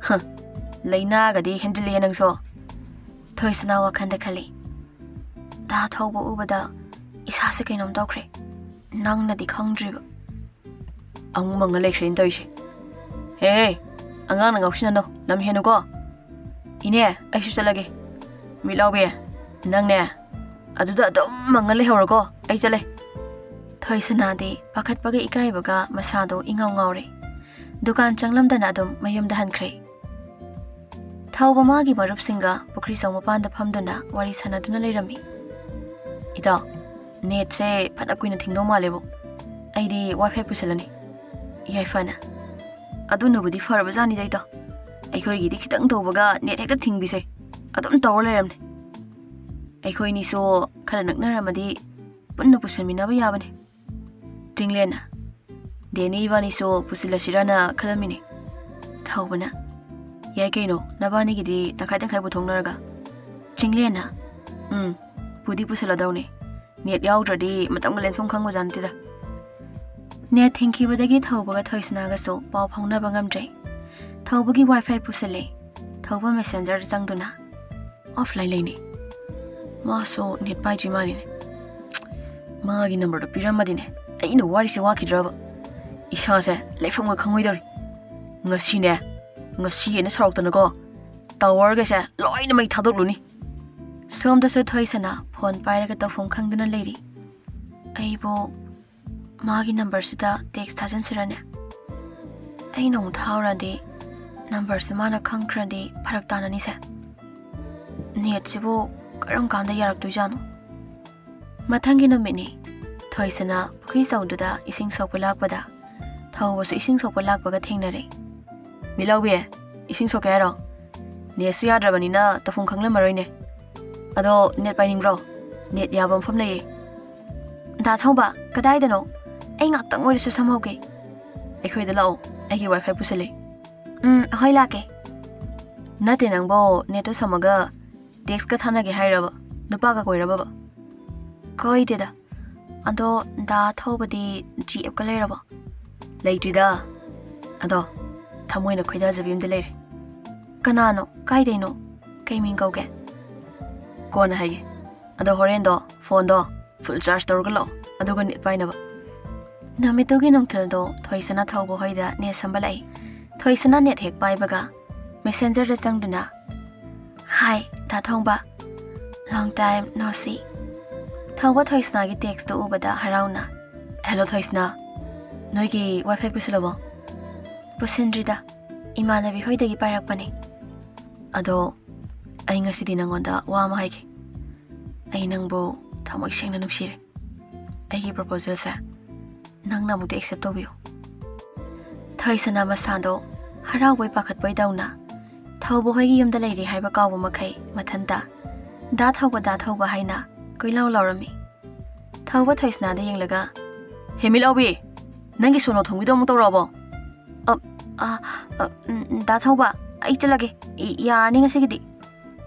ꯍ, ꯂꯩꯅꯥꯒꯗꯤ ꯍꯦꯟꯖꯤꯜꯂꯦ ꯅꯪꯁꯨ꯫" ꯊꯣꯏꯁꯅꯥ ꯋꯥꯈꯟꯗ ꯈꯜꯂꯤ, "ꯗꯥ ꯊꯧꯕ ꯎꯕꯗ ꯏꯁꯥꯁꯦ ꯀꯩꯅꯣꯝ ꯇꯧꯈ꯭ꯔꯦ꯫ ꯅꯪꯅꯗꯤ ꯈꯪꯗ꯭ꯔꯤꯕ꯫" "ꯑꯃꯨꯛ ꯃꯪꯉ ꯂꯩꯈ꯭ꯔꯦꯅ ꯇꯧꯔꯤꯁꯦ꯫ ꯍꯦ, ꯑꯉꯥꯡꯅ ꯉꯥꯎꯁꯤꯟꯅꯅꯣ, ꯂꯝ ꯍꯦꯟꯅꯨꯀꯣ꯫ ꯏꯅꯦ, ꯑꯩꯁꯨ ꯆꯠꯂꯒꯦ꯫ ꯃꯤꯠꯂꯥꯎꯕꯤ, ꯅꯪꯅꯦ ꯑꯗꯨꯗ ꯑꯗꯨꯝ ꯃꯪꯉ ꯂꯩꯍꯧꯔꯣꯀꯣ, ꯑꯩ ꯆꯠꯂꯦ꯫" ꯊꯣꯏꯁꯅꯥꯗꯤ ꯄꯥꯈꯠꯄꯒ ꯏꯀꯥꯏꯕꯒ ꯃꯁꯥꯗꯣ ꯏꯉꯥꯎ ꯉꯥꯎꯔꯦ꯫ ꯗꯨꯀꯥꯟ ꯆꯪꯂꯝꯗꯅ ꯑꯗꯨꯝ ꯃꯌꯨꯝꯗ ꯍꯟꯈ꯭ꯔꯦ꯫ ꯊꯧꯕ ꯃꯥꯒꯤ ꯃꯔꯨꯞꯁꯤꯡꯒ ꯄꯨꯈ꯭ꯔꯤ ꯆꯧ ꯃꯄꯥꯟꯗ ꯐꯝꯗꯨꯅ ꯋꯥꯔꯤ ꯁꯥꯟꯅꯗꯨꯅ ꯂꯩꯔꯝꯃꯤ꯫ "ꯏꯇꯥꯎ, ꯅꯦꯠꯁꯦ ꯐꯅ ꯀꯨꯏꯅ ꯊꯤꯡꯗꯧ ꯃꯥꯜꯂꯦꯕꯣ꯫ ꯑꯩꯗꯤ ꯋꯥꯏꯐꯥꯏ ꯄꯨꯁꯜꯂꯅꯤ꯫" "ꯌꯥꯏꯐꯅ?" "ꯑꯗꯨꯅꯕꯨꯗꯤ ꯐꯔꯕꯖꯥꯠꯅꯤꯗ ꯏꯇꯥꯎ꯫ ꯑꯩꯈꯣꯏꯒꯤꯗꯤ ꯈꯤꯇꯪ ꯇꯧꯕꯒ ꯅꯦꯠ ꯍꯦꯛꯇ ꯊꯤꯡꯕꯤꯁꯦ꯫ ꯑꯗꯨꯝ ꯇꯧꯔ ꯂꯩꯔꯝꯅꯦ꯫ ꯑꯩꯈꯣꯏꯅꯤꯁꯨ ꯈꯔ ꯅꯛꯅꯔꯝꯃꯗꯤ ꯄꯨꯟꯅ ꯄꯨꯁꯟꯃꯤꯟꯅꯕ ꯌꯥꯕꯅꯦ꯫" ꯆꯤꯡꯂꯦꯟꯅ, "ꯗꯦꯅꯤ ꯏꯕꯥꯅꯤꯁꯨ ꯄꯨꯁꯤꯜꯂꯁꯤꯔꯅ ꯈꯜꯂꯝꯃꯤꯅꯦ꯫" ꯊꯧꯕꯅ, "ꯌꯥꯏ ꯀꯩꯅꯣ, ꯅꯕꯥꯅꯤꯒꯤꯗꯤ ꯇꯪꯈꯥꯏ ꯇꯪꯈꯥꯏ ꯄꯨꯊꯣꯛꯅꯔꯒ꯫" ꯆꯤꯡꯂꯦꯟꯅ, "ꯎꯝ, ꯄꯨꯗꯤ ꯄꯨꯁꯤꯜꯂꯗꯧꯅꯦ꯫ ꯅꯦꯠ ꯌꯥꯎꯗ꯭ꯔꯗꯤ ꯃꯇꯝꯒ ꯂꯦꯟꯐꯝ ꯈꯪꯕꯖꯥꯠ ꯅꯠꯇꯦꯗ꯫" ꯅꯦꯠ ꯊꯤꯡꯈꯤꯕꯗꯒꯤ ꯊꯧꯕꯒ ꯊꯣꯏꯁꯅꯥꯒꯁꯨ ꯄꯥꯎ ꯐꯥꯎꯅꯕ ꯉꯝꯗ꯭ꯔꯦ꯫ ꯊꯧꯕꯒꯤ ꯋꯥꯏꯐꯥꯏ ꯄꯨꯁꯤꯜꯂꯦ꯫ ꯊꯧꯕ ꯃꯦꯁꯦꯟꯖꯔꯗ ꯆꯪꯗꯨꯅ, "ꯑꯣꯐꯂꯥꯏꯟ ꯂꯩꯅꯦ꯫ ꯃꯥꯁꯨ ꯅꯦꯠ ꯄꯥꯏꯗ꯭ꯔꯤ ꯃꯥꯜꯂꯤꯅꯦ꯫ ꯃꯥꯒꯤ ꯅꯝꯕꯔꯗꯣ ꯄꯤꯔꯝꯃꯗꯤꯅꯦ, ꯑꯩꯅ ꯋꯥꯔꯤꯁꯦ ꯋꯥꯈꯤꯗ꯭ꯔꯕ? ꯏꯁꯥꯁꯦ ꯂꯩꯐꯝꯒ ꯈꯪꯉꯣꯏꯗꯧꯔꯤ꯫ ꯉꯁꯤꯅꯦ, ꯉꯁꯤ ꯍꯦꯟꯅ ꯁꯥꯎꯔꯛꯇꯅꯀꯣ, ꯇꯥꯋꯔꯒꯁꯦ ꯂꯣꯏꯅ ꯃꯩ ꯊꯥꯗꯣꯛꯂꯨꯅꯤ꯫" ꯁꯣꯝꯗꯁꯨ ꯊꯣꯏꯁꯅꯥ ꯐꯣꯟ ꯄꯥꯏꯔꯒ ꯇꯧꯐꯝ ꯈꯪꯗꯅ ꯂꯩꯔꯤ꯫ "ꯑꯩꯕꯨ ꯃꯥꯒꯤ ꯅꯝꯕꯔꯁꯤꯗ ꯇꯦꯛꯁ ꯊꯥꯖꯤꯟꯁꯤꯔꯅꯦ? ꯑꯩꯅ ꯑꯃꯨꯛ ꯊꯥꯎꯔꯗꯤ ꯅꯝꯕꯔꯁꯦ ꯃꯥꯅ ꯈꯪꯈ꯭ꯔꯗꯤ ꯐꯔꯛ ꯇꯥꯅꯅꯤꯁꯦ꯫ ꯅꯦꯠꯁꯤꯕꯨ ꯀꯔꯝ ꯀꯥꯟꯗ ꯌꯥꯔꯛꯇꯣꯏꯖꯥꯠꯅꯣ?" ꯃꯊꯪꯒꯤ ꯅꯨꯃꯤꯠꯅꯤ꯫ ꯊꯣꯏꯁꯅꯥ ꯄꯨꯈ꯭ꯔꯤ ꯆꯧꯗꯨꯗ ꯏꯁꯤꯡ ꯁꯣꯛꯄ ꯂꯥꯛꯄꯗ ꯊꯧꯕꯁꯨ ꯏꯁꯤꯡ ꯁꯣꯛꯄ ꯂꯥꯛꯄꯒ ꯊꯦꯡꯅꯔꯦ꯫ "ꯃꯤꯠꯂꯥꯎꯕꯤ, ꯏꯁꯤꯡ ꯁꯣꯛꯀꯦ ꯍꯥꯏꯔꯣ? ꯅꯦꯠꯁꯨ ꯌꯥꯗ꯭ꯔꯕꯅꯤꯅ ꯇꯧꯐꯝ ꯈꯪꯂꯝꯃꯔꯣꯏꯅꯦ꯫ ꯑꯗꯣ ꯅꯦꯠ ꯄꯥꯏꯅꯤꯡꯕ꯭ꯔꯣ? ꯅꯦꯠ ꯌꯥꯕ ꯃꯐꯝ ꯂꯩꯌꯦ꯫ ꯗꯥ ꯊꯧꯕ, ꯀꯗꯥꯏꯗꯅꯣ? ꯑꯩ ꯉꯥꯛꯇꯪ ꯑꯣꯏꯔꯁꯨ ꯁꯝꯍꯧꯒꯦ꯫ ꯑꯩꯈꯣꯏꯗ ꯂꯥꯛꯑꯣ, ꯑꯩꯒꯤ ꯋꯥꯏꯐꯥꯏ ꯄꯨꯁꯜꯂꯦ꯫ ꯎꯝ, ꯍꯣꯏ, ꯂꯥꯛꯀꯦ꯫ ꯅꯠꯇꯦ ꯅꯪꯕꯣ, ꯅꯦꯠꯇꯣ ꯁꯝꯃꯒ ꯇꯦꯛꯁꯀ ꯊꯥꯅꯒꯦ ꯍꯥꯏꯔꯕ? ꯅꯨꯄꯥꯒ ꯀꯣꯏꯔꯕꯕ? ꯀꯣꯏꯗꯦꯗ꯫ ꯑꯗꯣ ꯗꯥ ꯊꯧꯕꯗꯤ ꯖꯤ ꯑꯦꯐꯀ ꯂꯩꯔꯕꯣ? ꯂꯩꯇ꯭ꯔꯤꯗ꯫ ꯑꯗꯣ ꯊꯃꯣꯏꯅ ꯈꯣꯏꯗꯥꯖꯕꯤ ꯑꯃꯗꯤ ꯂꯩꯔꯦ꯫ ꯀꯅꯥꯅꯣ? ꯀꯥꯏꯗꯩꯅꯣ? ꯀꯩ ꯃꯤꯡ ꯀꯧꯒꯦ? ꯀꯣꯟꯅ ꯍꯥꯏꯒꯦ꯫ ꯑꯗꯣ ꯍꯣꯔꯦꯟꯗꯣ ꯐꯣꯟꯗꯣ ꯐꯨꯜ ꯆꯥꯔꯖ ꯇꯧꯔꯒ ꯂꯥꯛꯑꯣ, ꯑꯗꯨꯒ ꯅꯦꯠ ꯄꯥꯏꯅꯕ꯫ ꯅꯨꯃꯤꯠꯇꯨꯒꯤ ꯅꯨꯡꯊꯤꯜꯗꯣ ꯊꯣꯏꯁꯅꯥ ꯊꯧꯕ ꯍꯣꯏꯗ ꯅꯦꯠ ꯁꯝꯕ ꯂꯥꯛꯏ꯫ ꯊꯣꯏꯁꯅꯥ ꯅꯦꯠ ꯍꯦꯛ ꯄꯥꯏꯕꯒ ꯃꯦꯁꯦꯟꯖꯔꯗ ꯆꯪꯗꯨꯅ, "ꯍꯥꯏ, ꯗꯥ ꯊꯣꯡꯕ꯫ Long time no see." ꯊꯧꯕ ꯊꯣꯏꯁꯅꯥꯒꯤ ꯇꯦꯛꯁꯇꯨ ꯎꯕꯗ ꯍꯔꯥꯎꯅ, "ꯍꯦꯜꯂꯣ ꯊꯣꯏꯁꯅꯥ, ꯅꯣꯏꯒꯤ ꯋꯥꯏꯐꯥꯏ ꯄꯨꯁꯤꯜꯂꯕꯣ?" "ꯄꯨꯁꯤꯟꯗ꯭ꯔꯤꯗ, ꯏꯃꯥꯟꯅꯕꯤ ꯍꯣꯏꯗꯒꯤ ꯄꯥꯏꯔꯛꯄꯅꯦ꯫ ꯑꯗꯣ ꯑꯩ ꯉꯁꯤꯗꯤ ꯅꯪꯉꯣꯟꯗ ꯋꯥ ꯑꯃ ꯍꯥꯏꯒꯦ꯫ ꯑꯩ ꯅꯪꯕꯨ ꯊꯃꯣꯏ ꯁꯦꯡꯅ ꯅꯨꯡꯁꯤꯔꯦ꯫ ꯑꯩꯒꯤ ꯄ꯭ꯔꯣꯄꯣꯖꯦꯜꯁꯦ ꯅꯪꯅ ꯑꯃꯨꯛꯇ ꯑꯦꯛꯁꯦꯞ ꯇꯧꯕꯤꯌꯨ꯫" ꯊꯣꯏꯁꯅꯥ ꯃꯁꯥꯗꯣ ꯍꯔꯥꯎꯕꯣꯏ ꯄꯥꯈꯠꯄꯣꯏ ꯇꯧꯅ ꯊꯧꯕ ꯍꯣꯏꯒꯤ ꯌꯨꯝꯗ ꯂꯩꯔꯦ ꯍꯥꯏꯕ ꯀꯥꯎꯕ ꯃꯈꯩ ꯃꯊꯟꯇ "ꯗꯥ ꯊꯧꯕ, ꯗꯥ ꯊꯧꯕ" ꯍꯥꯏꯅ ꯀꯣꯏꯂꯥꯎ ꯂꯥꯎꯔꯝꯃꯤ꯫ ꯊꯧꯕ ꯊꯣꯏꯁꯅꯥꯗ ꯌꯦꯡꯂꯒ, "ꯍꯦꯃꯤꯠ ꯂꯥꯎꯕꯤ, ꯅꯪꯒꯤ ꯁꯣꯅꯣ ꯊꯨꯡꯕꯤꯗꯣ ꯑꯃꯨꯛ ꯇꯧꯔꯛꯑꯕꯣ?" "ꯑ, ꯑ, ꯑ, ꯎꯝ, ꯗꯥ ꯊꯧꯕ, ꯑꯩ ꯆꯠꯂꯒꯦ꯫ ꯏ-, ꯌꯥꯔꯅꯤ ꯉꯁꯤꯒꯤꯗꯤ꯫"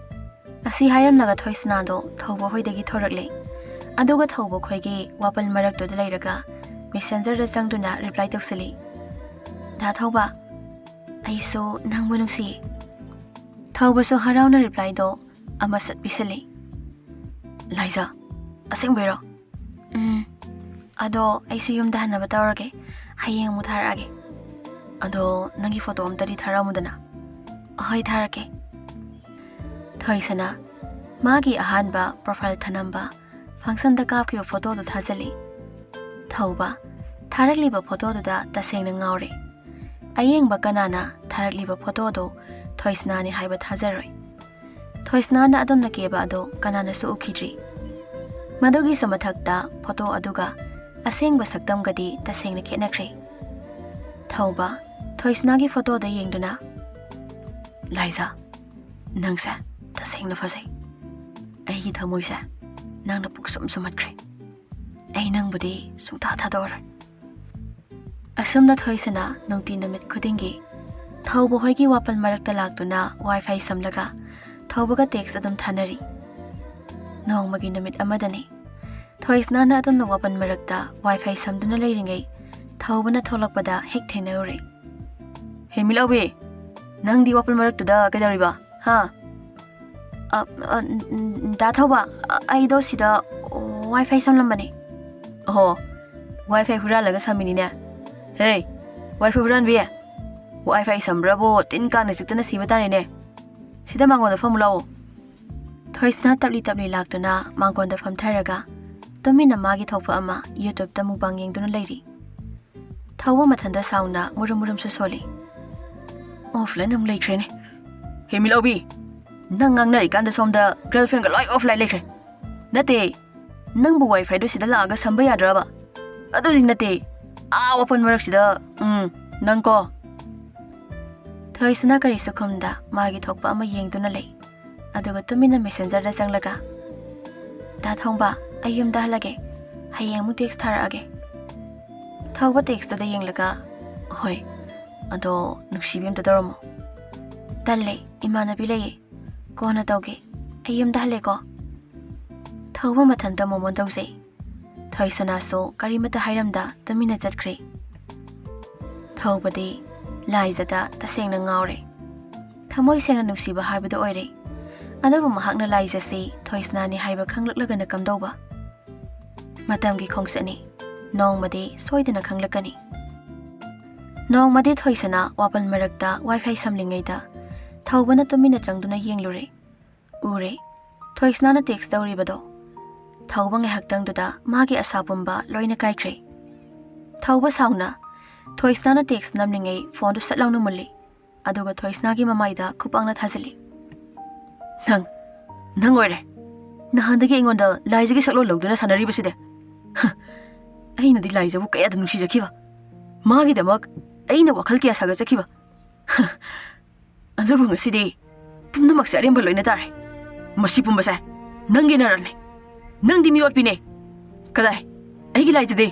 ꯑꯁꯤ ꯍꯥꯏꯔꯝꯂꯒ ꯊꯣꯏꯁꯅꯥꯗꯣ ꯊꯧꯕ ꯍꯣꯏꯗꯒꯤ ꯊꯣꯔꯛꯂꯦ꯫ ꯑꯗꯨꯒ ꯊꯧꯕ ꯈꯣꯏꯒꯤ ꯋꯥꯄꯜ ꯃꯔꯛꯇꯨꯗ ꯂꯩꯔꯒ ꯃꯦꯁꯦꯟꯖꯔꯗ ꯆꯪꯗꯨꯅ ꯔꯤꯄ꯭ꯂꯥꯏ ꯇꯧꯁꯤꯜꯂꯤ, "ꯗꯥ ꯊꯧꯕ, ꯑꯩꯁꯨ ꯅꯪꯕꯨ ꯅꯨꯡꯁꯤꯌꯦ꯫" ꯊꯧꯕꯁꯨ ꯍꯔꯥꯎꯅ ꯔꯤꯄ꯭ꯂꯥꯏꯗꯣ ꯑꯃ ꯁꯠ ꯄꯤꯁꯤꯜꯂꯤ꯫ "ꯂꯥꯏꯖꯥ, ꯑꯁꯦꯡꯕꯩꯔꯣ?" "ꯎꯝ꯫ ꯑꯗꯣ ꯑꯩꯁꯨ ꯌꯨꯝꯗ ꯍꯟꯅꯕ ꯇꯧꯔꯒꯦ꯫ ꯍꯌꯦꯡ ꯑꯃꯨꯛ ꯊꯥꯔꯛꯑꯒꯦ꯫" "ꯑꯗꯣ ꯅꯪꯒꯤ ꯐꯣꯇꯣ ꯑꯝꯇꯗꯤ ꯊꯥꯔꯛꯑꯝꯃꯨꯗꯅ꯫" "ꯑꯍꯣꯏ, ꯊꯥꯔꯛꯀꯦ꯫" ꯊꯣꯏꯁꯅꯥ ꯃꯥꯒꯤ ꯑꯍꯥꯟꯕ ꯄ꯭ꯔꯣꯐꯥꯏꯜ ꯊꯅꯝꯕ ꯐꯪꯁꯟꯗ ꯀꯥꯞꯈꯤꯕ ꯐꯣꯇꯣꯗꯨ ꯊꯥꯖꯤꯜꯂꯤ꯫ ꯊꯧꯕ ꯊꯥꯔꯛꯂꯤꯕ ꯐꯣꯇꯣꯗꯨꯗ ꯇꯁꯦꯡꯅ ꯉꯥꯎꯔꯦ꯫ ꯑꯌꯦꯡꯕ ꯀꯅꯥꯅ ꯊꯥꯔꯛꯂꯤꯕ ꯐꯣꯇꯣꯗꯨ ꯊꯣꯏꯁꯅꯥꯅꯤ ꯍꯥꯏꯕ ꯊꯥꯖꯔꯣꯏ꯫ ꯊꯣꯏꯁꯅꯥꯅ ꯑꯗꯨꯝꯅ ꯀꯦꯕ ꯑꯗꯨ ꯀꯅꯥꯅꯁꯨ ꯎꯈꯤꯗ꯭ꯔꯤ꯫ ꯃꯗꯨꯒꯤꯁꯨ ꯃꯊꯛꯇ ꯐꯣꯇꯣ ꯑꯗꯨꯒ ꯑꯁꯦꯡꯕ ꯁꯛꯇꯝꯒꯗꯤ ꯇꯁꯦꯡꯅ ꯈꯦꯠꯅꯈ꯭ꯔꯦ꯫ ꯊꯧꯕ ꯊꯣꯏꯁꯅꯥꯒꯤ ꯐꯣꯇꯣꯗ ꯌꯦꯡꯗꯨꯅ, "ꯂꯥꯏꯖꯥ, ꯅꯪꯁꯦ ꯇꯁꯦꯡꯅ ꯐꯖꯩ꯫ ꯑꯩꯒꯤ ꯊꯃꯣꯏꯁꯦ ꯅꯪꯅ ꯄꯨꯛꯁꯨꯝ ꯁꯨꯝꯍꯠꯈ꯭ꯔꯦ꯫ ꯑꯩ ꯅꯪꯕꯨꯗꯤ ꯁꯨꯡꯊꯥ ꯊꯥꯗꯣꯛꯑꯔꯣꯏ"꯫ ꯑꯁꯨꯝꯅ ꯊꯣꯏꯁꯅꯥ ꯅꯨꯡꯇꯤ ꯅꯨꯃꯤꯠ ꯈꯨꯗꯤꯡꯒꯤ ꯊꯧꯕ ꯍꯣꯏꯒꯤ ꯋꯥꯄꯜ ꯃꯔꯛꯇ ꯂꯥꯛꯇꯨꯅ WiFi ꯁꯝꯂꯒ ꯊꯧꯕꯒ text ꯑꯗꯨꯝ ꯊꯥꯅꯔꯤ꯫ ꯅꯣꯡꯃꯒꯤ ꯅꯨꯃꯤꯠ ꯑꯃꯗꯅꯤ, ꯊꯣꯏꯁꯅꯥꯅ ꯑꯗꯨꯝꯅ ꯋꯥꯄꯜ ꯃꯔꯛꯇ WiFi ꯁꯝꯗꯨꯅ ꯂꯩꯔꯤꯉꯩ ꯊꯧꯕꯅ ꯊꯣꯛꯂꯛꯄꯗ ꯍꯦꯛ ꯊꯦꯡꯅꯔꯨꯔꯦ꯫ "ꯍꯦ ꯃꯤꯠꯂꯥꯎꯕꯤ, ꯅꯪꯗꯤ ꯋꯥꯄꯜ ꯃꯔꯛꯇꯨꯗ ꯀꯩꯗꯧꯔꯤꯕ? ꯍꯥ?" "ꯑ, ꯑ, ꯗꯥ ꯊꯧꯕ, ꯑ, ꯑꯩꯗꯣ ꯁꯤꯗ WiFi ꯁꯝꯂꯝꯕꯅꯦ"꯫ "ꯑꯣꯍꯣ, WiFi ꯍꯨꯔꯥꯜꯂꯒ ꯁꯝꯃꯤꯅꯤꯅꯦ꯫ ꯍꯦ, WiFi ꯍꯨꯔꯥꯟꯕꯤ, WiFi ꯁꯝꯕ꯭ꯔꯕꯨ ꯇꯤꯟ ꯀꯥꯡꯅ ꯆꯤꯛꯇꯅ ꯁꯤꯕ ꯇꯥꯔꯦꯅꯦ꯫ ꯁꯤꯗ ꯃꯥꯡꯒꯣꯟꯗ ꯐꯝꯃꯨ ꯂꯥꯛꯑꯣ"꯫ ꯊꯣꯏꯁꯅꯥ ꯇꯞꯂꯤ ꯇꯞꯂꯤ ꯂꯥꯛꯇꯨꯅ ꯃꯥꯡꯒꯣꯟꯗ ꯐꯝꯊꯔꯒ ꯇꯨꯃꯤꯟꯅ ꯃꯥꯒꯤ ꯊꯣꯛꯄ ꯑꯃ YouTubeꯇ mukbang ꯌꯦꯡꯗꯨꯅ ꯂꯩꯔꯤ꯫ ꯊꯧꯕ ꯃꯊꯟꯇ ꯁꯥꯎꯅ ꯃꯨꯔꯨꯝ ꯃꯨꯔꯨꯝꯁꯨ ꯁꯣꯜꯂꯤ꯫ "Offline ꯑꯃꯨꯛ ꯂꯩꯈ꯭ꯔꯦꯅꯦ꯫ ꯍꯦ ꯃꯤꯠꯂꯥꯎꯕꯤ, ꯅꯪ ꯉꯥꯡꯅꯔꯤꯀꯥꯟꯗ ꯁꯣꯝꯗ girlfriendꯒ ꯂꯣꯏ offline ꯂꯩꯈ꯭ꯔꯦ꯫ ꯅꯠꯇꯦ, ꯅꯪꯕꯨ WiFiꯗꯨ ꯁꯤꯗ ꯂꯥꯛꯑꯒ ꯁꯝꯕ ꯌꯥꯗ꯭ꯔꯕ? ꯑꯗꯨꯗꯤ ꯅꯠꯇꯦ, ꯑꯥ ꯋꯥꯄꯜ ꯃꯔꯛꯁꯤꯗ, ꯎꯝ, ꯅꯪꯀꯣ"꯫ ꯊꯣꯏꯁꯅꯥ ꯀꯔꯤꯁꯨ ꯈꯨꯝꯗ ꯃꯥꯒꯤ ꯊꯣꯛꯄ ꯑꯃ ꯌꯦꯡꯗꯨꯅ ꯂꯩ꯫ ꯑꯗꯨꯒ ꯇꯨꯃꯤꯟꯅ Messengerꯗ ꯆꯪꯂꯒ, "ꯗꯥ ꯊꯣꯡꯕ, ꯑꯩ ꯌꯨꯝꯗ ꯍꯜꯂꯒꯦ꯫ ꯍꯌꯦꯡ ꯑꯃꯨꯛ text ꯊꯥꯔꯛꯑꯒꯦ"꯫ ꯊꯧꯕ textꯇꯨꯗ ꯌꯦꯡꯂꯒ, "ꯍꯣꯏ, ꯑꯗꯣ ꯅꯨꯡꯁꯤꯕꯤ ꯑꯝꯇ ꯇꯧꯔꯝꯃꯣ"꯫ "ꯇꯜꯂꯦ, ꯏꯃꯥꯟꯅꯕꯤ ꯂꯩꯌꯦ꯫ ꯀꯣꯟꯅ ꯇꯧꯒꯦ꯫ ꯑꯩ ꯌꯨꯝꯗ ꯍꯜꯂꯦꯀꯣ"꯫ ꯊꯧꯕ ꯃꯊꯟꯇ ꯃꯣꯃꯣꯟ ꯇꯧꯖꯩ꯫ ꯊꯣꯏꯁꯅꯥꯁꯨ ꯀꯔꯤꯃꯠꯇ ꯍꯥꯏꯔꯝꯗ ꯇꯨꯃꯤꯟꯅ ꯆꯠꯈ꯭ꯔꯦ꯫ ꯊꯧꯕꯗꯤ ꯂꯥꯏꯖꯗ ꯇꯁꯦꯡꯅ ꯉꯥꯎꯔꯦ꯫ ꯊꯃꯣꯏ ꯁꯦꯡꯅ ꯅꯨꯡꯁꯤꯕ ꯍꯥꯏꯕꯗꯨ ꯑꯣꯏꯔꯦ꯫ ꯑꯗꯨꯕꯨ ꯃꯍꯥꯛꯅ ꯂꯥꯏꯖꯁꯤ ꯊꯣꯏꯁꯅꯥꯅꯤ ꯍꯥꯏꯕ ꯈꯪꯂꯛꯂꯒꯅ ꯀꯝꯗꯧꯕ? ꯃꯇꯝꯒꯤ ꯈꯣꯡꯆꯠꯅꯤ꯫ ꯅꯣꯡꯃꯗꯤ ꯁꯣꯏꯗꯅ ꯈꯪꯂꯛꯀꯅꯤ꯫ ꯅꯣꯡꯃꯗꯤ ꯊꯣꯏꯁꯅꯥ ꯋꯥꯄꯜ ꯃꯔꯛꯇ WiFi ꯁꯝꯂꯤꯉꯩꯗ ꯊꯧꯕꯅ ꯇꯨꯃꯤꯟꯅ ꯆꯪꯗꯨꯅ ꯌꯦꯡꯂꯨꯔꯦ꯫ ꯎꯔꯦ, ꯊꯣꯏꯁꯅꯥꯅ text ꯇꯧꯔꯤꯕꯗꯣ꯫ ꯊꯧꯕ ꯉꯥꯏꯍꯥꯛꯇꯪꯗꯨꯗ ꯃꯥꯒꯤ ꯑꯁꯥ ꯄꯨꯝꯕ ꯂꯣꯏꯅ ꯀꯥꯏꯈ꯭ꯔꯦ꯫ ꯊꯧꯕ ꯁꯥꯎꯅ ꯊꯣꯏꯁꯅꯥꯅ text ꯅꯝꯂꯤꯉꯩ phoneꯗꯨ ꯁꯠ ꯂꯥꯎꯅ ꯃꯨꯜꯂꯤ꯫ ꯑꯗꯨꯒ ꯊꯣꯏꯁꯅꯥꯒꯤ ꯃꯃꯥꯏꯗ ꯈꯨꯄꯥꯛꯅ ꯊꯥꯖꯤꯜꯂꯤ꯫ "ꯅꯪ, ꯅꯪ ꯑꯣꯏꯔꯦ꯫ ꯅꯍꯥꯟꯗꯒꯤ ꯑꯩꯉꯣꯟꯗ ꯂꯥꯏꯖꯒꯤ ꯁꯛꯂꯣꯟ ꯂꯧꯗꯨꯅ ꯁꯥꯟꯅꯔꯤꯕꯁꯤꯗꯤ꯫ ꯍ, ꯑꯩꯅꯗꯤ ꯂꯥꯏꯖꯕꯨ ꯀꯌꯥꯗ ꯅꯨꯡꯁꯤꯖꯈꯤꯕ꯫ ꯃꯥꯒꯤꯗꯃꯛ ꯑꯩꯅ ꯋꯥꯈꯜ ꯀꯌꯥ ꯁꯥꯒꯠꯆꯈꯤꯕ꯫ ꯍ, ꯑꯗꯨꯕꯨ ꯉꯁꯤꯗꯤ ꯄꯨꯝꯅꯃꯛꯁꯦ ꯑꯔꯦꯝꯕ ꯂꯣꯏꯅ ꯇꯥꯔꯦ꯫ ꯃꯁꯤ ꯄꯨꯝꯕꯁꯦ ꯅꯪꯒꯤ ꯅꯔꯜꯅꯤ꯫ ꯅꯪꯗꯤ ꯃꯤꯑꯣꯠꯄꯤꯅꯦ꯫ ꯀꯗꯥꯏ? ꯑꯩꯒꯤ ꯂꯥꯏꯖꯗꯤ?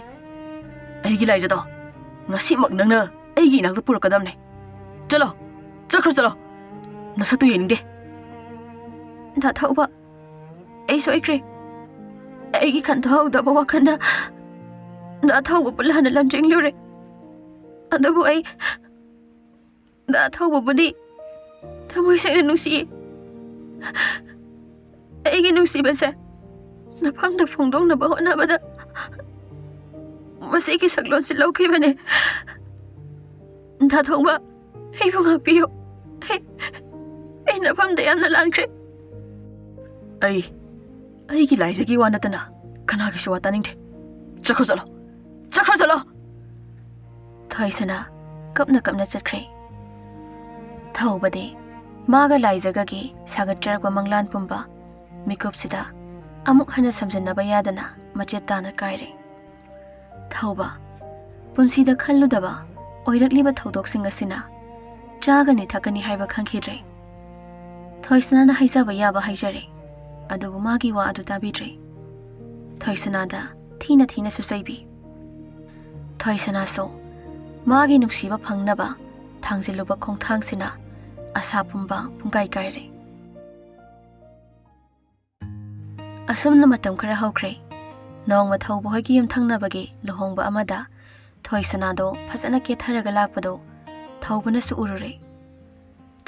ꯑꯩꯒꯤ ꯂꯥꯏꯖꯗꯣ ꯉꯁꯤꯃꯛ ꯅꯪꯅ ꯑꯩꯒꯤ ꯏꯅꯥꯛꯇ ꯄꯨꯔꯛꯀꯗꯕꯅꯦ꯫ ꯆꯠꯂꯣ, ꯆꯠꯈ꯭ꯔꯣ, ꯆꯠꯂꯣ꯫ ꯅꯁꯛꯇꯨ ꯌꯦꯡꯅꯤꯡꯗꯦ꯫ ꯗꯥ ꯊꯧꯕ, ꯑꯩ ꯁꯣꯏꯈ꯭ꯔꯦ꯫ ꯑꯩꯒꯤ ꯈꯟꯊꯍꯧꯗꯕ ꯋꯥꯈꯜꯅ ꯗꯥ ꯊꯧꯕꯕꯨ ꯂꯥꯟꯅ ꯂꯝꯖꯤꯡꯂꯨꯔꯦ꯫ ꯑꯗꯨꯕꯨ ꯑꯩ ꯗꯥ ꯊꯧꯕꯕꯨꯗꯤ ꯊꯃꯣꯏ ꯁꯦꯡꯅ ꯅꯨꯡꯁꯤꯌꯦ꯫ ꯑꯩꯒꯤ ꯅꯨꯡꯁꯤꯕꯁꯦ ꯅꯐꯝꯗ ꯐꯣꯡꯗꯣꯛꯅꯕ ꯍꯣꯠꯅꯕꯗ ꯃꯁꯤꯒꯤ ꯁꯛꯂꯣꯟꯁꯤ ꯂꯧꯈꯤꯕꯅꯦ꯫ ꯗꯥ ꯊꯧꯕ, ꯑꯩꯕꯨ ꯉꯥꯛꯄꯤꯌꯨ꯫ ꯑꯩ, ꯑꯩ ꯅꯐꯝꯗ ꯌꯥꯝꯅ ꯂꯥꯟꯈ꯭ꯔꯦ꯫ ꯑꯩ, ꯑꯩꯒꯤ ꯂꯥꯏꯖꯒꯤ ꯋꯥ ꯅꯠꯇꯅ ꯀꯅꯥꯒꯤꯁꯨ ꯋꯥ ꯇꯥꯅꯤꯡꯗꯦ꯫ ꯆꯠꯈ꯭ꯔꯣ ꯆꯠꯂꯣ꯫ ꯆꯠꯈ꯭ꯔꯣ ꯆꯠꯂꯣ꯫ ꯊꯣꯏꯁꯅꯥ ꯀꯞꯅ ꯀꯞꯅ ꯆꯠꯈ꯭ꯔꯦ꯫ ꯊꯧꯕꯗꯤ ꯃꯥꯒ ꯂꯥꯏꯖꯒꯒꯤ ꯁꯥꯒꯠꯆꯔꯛꯄ ꯃꯪꯂꯥꯟ ꯄꯨꯝꯕ ꯃꯤꯀꯨꯞꯁꯤꯗ ꯑꯃꯨꯛ ꯍꯟꯅ ꯁꯝꯖꯤꯟꯅꯕ ꯌꯥꯗꯅ ꯃꯆꯦꯠ ꯇꯥꯅ ꯀꯥꯏꯔꯦ꯫ ꯊꯧꯕ, ꯄꯨꯟꯁꯤꯗ ꯈꯜꯂꯨꯗꯕ ꯑꯣꯏꯔꯛꯂꯤꯕ ꯊꯧꯗꯣꯛꯁꯤꯡ ꯑꯁꯤꯅ ꯆꯥꯒꯅꯤ ꯊꯛꯀꯅꯤ ꯍꯥꯏꯕ ꯈꯪꯈꯤꯗ꯭ꯔꯦ꯫ ꯊꯣꯏꯁꯅꯥꯅ ꯍꯥꯏꯖꯕ ꯌꯥꯕ ꯍꯥꯏꯖꯔꯦ, ꯑꯗꯨꯕꯨ ꯃꯥꯒꯤ ꯋꯥ ꯑꯗꯨ ꯇꯥꯕꯤꯗ꯭ꯔꯦ꯫ ꯊꯣꯏꯁꯅꯥꯗ ꯊꯤꯅ ꯊꯤꯅꯁꯨ ꯆꯩꯕꯤ꯫ ꯊꯣꯏꯁꯅꯥꯁꯨ ꯃꯥꯒꯤ ꯅꯨꯡꯁꯤꯕ ꯐꯪꯅꯕ ꯊꯥꯡꯖꯤꯜꯂꯨꯕ ꯈꯣꯡꯊꯥꯡꯁꯤꯅ ꯑꯁꯥ ꯄꯨꯝꯕ ꯄꯨꯡꯀꯥꯏ ꯀꯥꯏꯔꯦ꯫ ꯑꯁꯨꯝꯅ ꯃꯇꯝ ꯈꯔ ꯍꯧꯈ꯭ꯔꯦ꯫ ꯅꯣꯡꯃ ꯊꯧꯕ ꯍꯣꯏꯒꯤ ꯌꯨꯝꯊꯪꯅꯕꯒꯤ ꯂꯨꯍꯣꯡꯕ ꯑꯃꯗ ꯊꯣꯏꯁꯅꯥꯗꯣ ꯐꯖꯅ ꯀꯦꯊꯔꯒ ꯂꯥꯛꯄꯗꯣ ꯊꯧꯕꯅꯁꯨ ꯎꯔꯨꯔꯦ꯫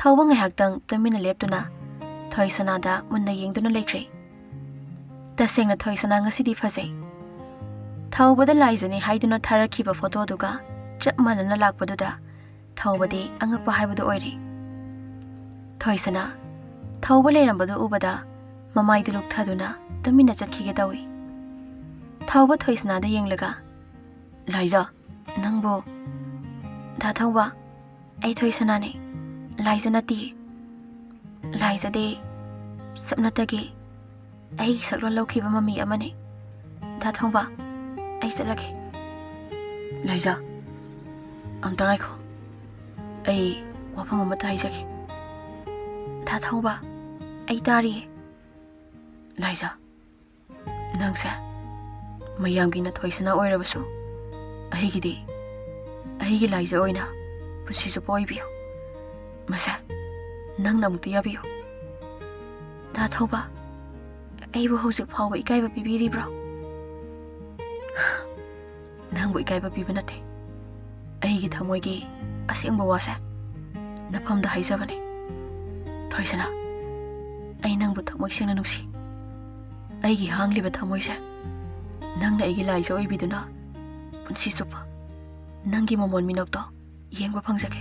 ꯊꯧꯕ ꯉꯥꯏꯍꯥꯛꯇꯪ ꯇꯨꯃꯤꯟꯅ ꯂꯦꯞꯇꯨꯅ ꯊꯣꯏꯁꯅꯥꯗ ꯃꯨꯟꯅ ꯌꯦꯡꯗꯨꯅ ꯂꯩꯈ꯭ꯔꯦ꯫ ꯇꯁꯦꯡꯅ ꯊꯣꯏꯁꯅꯥ ꯉꯁꯤꯗꯤ ꯐꯖꯩ꯫ ꯊꯧꯕꯗ ꯂꯥꯏꯖꯅꯤ ꯍꯥꯏꯗꯨꯅ ꯊꯥꯔꯛꯈꯤꯕ ꯐꯣꯇꯣꯗꯨꯒ ꯆꯞ ꯃꯥꯟꯅꯅ ꯂꯥꯛꯄꯗꯨꯗ ꯊꯧꯕꯗꯤ ꯑꯉꯛꯄ ꯍꯥꯏꯕꯗꯨ ꯑꯣꯏꯔꯦ꯫ ꯊꯣꯏꯁꯅꯥ, ꯊꯧꯕ ꯂꯩꯔꯝꯕꯗꯨ ꯎꯕꯗ ꯃꯃꯥꯏꯗꯨ ꯂꯨꯛꯊꯗꯨꯅ ꯇꯨꯃꯤꯟꯅ ꯆꯠꯈꯤꯒꯦ ꯇꯧꯏ꯫ ꯊꯧꯕ ꯊꯣꯏꯁꯅꯥꯗ ꯌꯦꯡꯂꯒ, "ꯂꯥꯏꯖ, ꯅꯪꯕꯨ?" "ꯗꯥ ꯊꯧꯕ, ꯑꯩ ꯊꯣꯏꯁꯅꯥꯅꯦ, ꯂꯥꯏꯖ ꯅꯠꯇꯤꯌꯦ꯫ ꯂꯥꯏꯖꯗꯤ ꯁꯨꯞꯅꯇꯒꯤ ꯑꯩꯒꯤ ꯁꯛꯂꯣꯟ ꯂꯧꯈꯤꯕ ꯃꯃꯤ ꯑꯃꯅꯤ꯫ ꯗꯥ ꯊꯧꯕ, ꯑꯩ ꯆꯠꯂꯒꯦ꯫" "ꯂꯥꯏꯖ, ꯑꯝꯇ ꯉꯥꯏꯈꯣ꯫ ꯑꯩ ꯋꯥꯐꯝ ꯑꯃꯇ ꯍꯥꯏꯖꯒꯦ꯫" "ꯊꯥ ꯊꯧꯕ, ꯑꯩ ꯇꯥꯔꯤꯌꯦ꯫" "ꯂꯥꯏꯖꯥ, ꯅꯪꯁꯦ ꯃꯌꯥꯝꯒꯤ ꯅꯊꯣꯏꯁꯅꯥ ꯑꯣꯏꯔꯕꯁꯨ, ꯑꯩꯒꯤꯗꯤ, ꯑꯩꯒꯤ ꯂꯥꯏꯖꯥ ꯑꯣꯏꯅ ꯄꯨꯟꯁꯤ ꯆꯨꯞꯄ ꯑꯣꯏꯕꯤꯌꯨ꯫ ꯃꯁꯦ ꯅꯪꯅ ꯑꯃꯨꯛꯇ ꯌꯥꯕꯤꯌꯨ꯫" "ꯊꯥ ꯊꯧꯕ, ꯑꯩꯕꯨ ꯍꯧꯖꯤꯛ ꯐꯥꯎꯕ ꯏꯀꯥꯏꯕ ꯄꯤꯕꯤꯔꯤꯕ꯭ꯔꯣ?" "ꯅꯪꯕꯨ ꯏꯀꯥꯏꯕ ꯄꯤꯕ ꯅꯠꯇꯦ, ꯑꯩꯒꯤ ꯊꯃꯣꯏꯒꯤ ꯑꯁꯦꯡꯕ ꯋꯥꯁꯦ ꯅꯐꯝꯗ ꯍꯥꯏꯖꯕꯅꯦ꯫ ꯊꯣꯏꯁꯅꯥ, ꯑꯩ ꯅꯪꯕꯨ ꯊꯃꯣꯏ ꯁꯦꯡꯅ ꯅꯨꯡꯁꯤ꯫ ꯑꯩꯒꯤ ꯍꯥꯡꯂꯤꯕ ꯊꯃꯣꯏꯁꯦ ꯅꯪꯅ ꯑꯩꯒꯤ ꯂꯥꯏꯖꯥ ꯑꯣꯏꯕꯤꯗꯨꯅ ꯄꯨꯟꯁꯤ ꯆꯨꯞꯄ ꯅꯪꯒꯤ ꯃꯃꯣꯟ ꯃꯤꯅꯣꯛꯇꯣ ꯌꯦꯡꯕ ꯐꯪꯖꯒꯦ꯫"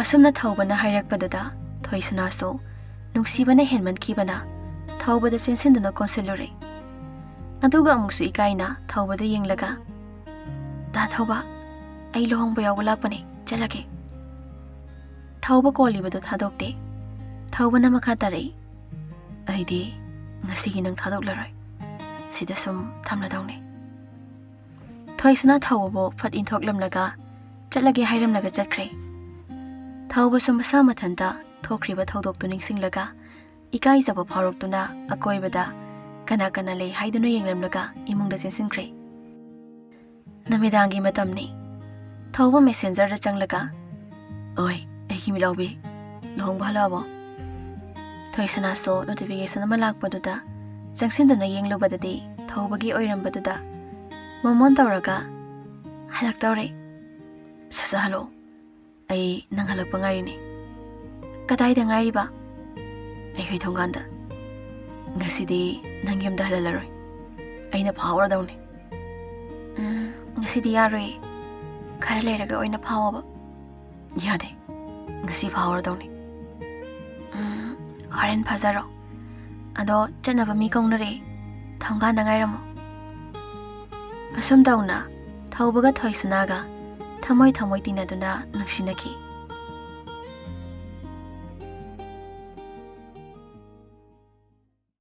ꯑꯁꯨꯝꯅ ꯊꯧꯕꯅ ꯍꯥꯏꯔꯛꯄꯗꯨꯗ ꯊꯣꯏꯁꯅꯥꯁꯨ ꯅꯨꯡꯁꯤꯕꯅ ꯍꯦꯟꯃꯟꯈꯤꯕꯅ ꯊꯧꯕꯗ ꯆꯦꯟꯁꯤꯟꯗꯨꯅ ꯀꯣꯟꯁꯤꯜꯂꯨꯔꯦ꯫ ꯑꯗꯨꯒ ꯑꯃꯨꯛꯁꯨ ꯏꯀꯥꯏꯅ ꯊꯧꯕꯗ ꯌꯦꯡꯂꯒ, "ꯊꯥ ꯊꯧꯕ, ꯑꯩ ꯂꯨꯍꯣꯡꯕ ꯌꯥꯎꯕ ꯂꯥꯛꯄꯅꯦ, ꯆꯠꯂꯒꯦ꯫" ꯊꯧꯕ ꯀꯣꯜꯂꯤꯕꯗꯨ ꯊꯥꯗꯣꯛꯇꯦ꯫ ꯊꯧꯕꯅ ꯃꯈꯥ ꯇꯥꯔꯛꯏ, "ꯑꯩꯗꯤ ꯉꯁꯤꯒꯤ ꯅꯪ ꯊꯥꯗꯣꯛꯂꯔꯣꯏ, ꯁꯤꯗ ꯁꯨꯝ ꯊꯝꯂꯗꯧꯅꯦ꯫" ꯊꯣꯏꯁꯅꯥ ꯊꯧꯕꯕꯨ ꯐꯠ ꯏꯟꯊꯣꯛꯂꯝꯂꯒ ꯆꯠꯂꯒꯦ ꯍꯥꯏꯔꯝꯂꯒ ꯆꯠꯈ꯭ꯔꯦ꯫ ꯊꯧꯕꯁꯨ ꯃꯁꯥ ꯃꯊꯟꯇ ꯊꯣꯛꯈ꯭ꯔꯤꯕ ꯊꯧꯗꯣꯛꯇꯨ ꯅꯤꯡꯁꯤꯡꯂꯒ ꯏꯀꯥꯏꯖꯕ ꯐꯥꯎꯔꯛꯇꯨꯅ ꯑꯀꯣꯏꯕꯗ ꯀꯅꯥ ꯀꯅꯥ ꯂꯩ ꯍꯥꯏꯗꯨꯅ ꯌꯦꯡꯂꯝꯂꯒ ꯏꯃꯨꯡꯗ ꯆꯦꯟꯁꯤꯟꯈ꯭ꯔꯦ꯫ ꯅꯨꯃꯤꯗꯥꯡꯒꯤ ꯃꯇꯝꯅꯤ꯫ ꯊꯧꯕ ꯃꯦꯁꯦꯟꯖꯔꯗ ꯆꯪꯂꯒ, "ꯑꯣꯏ, ꯑꯩꯒꯤ ꯃꯤꯠꯂꯥꯎꯕꯤ, ꯂꯨꯍꯣꯡꯕ ꯍꯜꯂꯛꯑꯕꯣ?" ꯊꯣꯏꯁꯅꯥꯁꯨ ꯅꯣꯇꯤꯐꯤꯀꯦꯁꯟ ꯑꯃ ꯂꯥꯛꯄꯗꯨꯗ ꯆꯪꯁꯤꯟꯗꯨꯅ ꯌꯦꯡꯂꯨꯕꯗꯗꯤ ꯊꯧꯕꯒꯤ ꯑꯣꯏꯔꯝꯕꯗꯨꯗ ꯃꯣꯃꯣꯟ ꯇꯧꯔꯒ, "ꯍꯜꯂꯛꯇꯧꯔꯦ꯫ ꯁꯠ ꯁꯠ ꯍꯜꯂꯛꯑꯣ꯫ ꯑꯩ ꯅꯪ ꯍꯜꯂꯛꯄ ꯉꯥꯏꯔꯤꯅꯦ꯫" "ꯀꯗꯥꯏꯗ ꯉꯥꯏꯔꯤꯕ?" "ꯑꯩꯈꯣꯏ ꯊꯣꯡꯒꯥꯟꯗ꯫ ꯉꯁꯤꯗꯤ ꯅꯪ ꯌꯨꯝꯗ ꯍꯜꯍꯜꯂꯔꯣꯏ꯫ ꯑꯩꯅ ꯐꯥꯎꯔꯗꯧꯅꯦ꯫" "ꯎꯝ, ꯉꯁꯤꯗꯤ ꯌꯥꯔꯣꯏꯌꯦ꯫ ꯈꯔ ꯂꯩꯔꯒ ꯑꯣꯏꯅ ꯐꯥꯎꯑꯣꯕ꯫" "ꯌꯥꯗꯦ, ꯉꯁꯤ ꯐꯥꯎꯔꯗꯧꯅꯦ꯫" "ꯎꯝ, ꯍꯣꯔꯦꯟ ꯐꯥꯖꯔꯣ꯫ ꯑꯗꯣ ꯆꯠꯅꯕ ꯃꯤ ꯀꯧꯅꯔꯦ, ꯊꯣꯡꯒꯥꯟꯗ ꯉꯥꯏꯔꯝꯃꯣ꯫" ꯑꯁꯨꯝ ꯇꯧꯅ ꯊꯧꯕꯒ ꯊꯣꯏꯁꯅꯥꯒ ꯊꯃꯣꯏ ꯊꯃꯣꯏ ꯇꯤꯟꯅꯗꯨꯅ ꯅꯨꯡꯁꯤꯅꯈꯤ꯫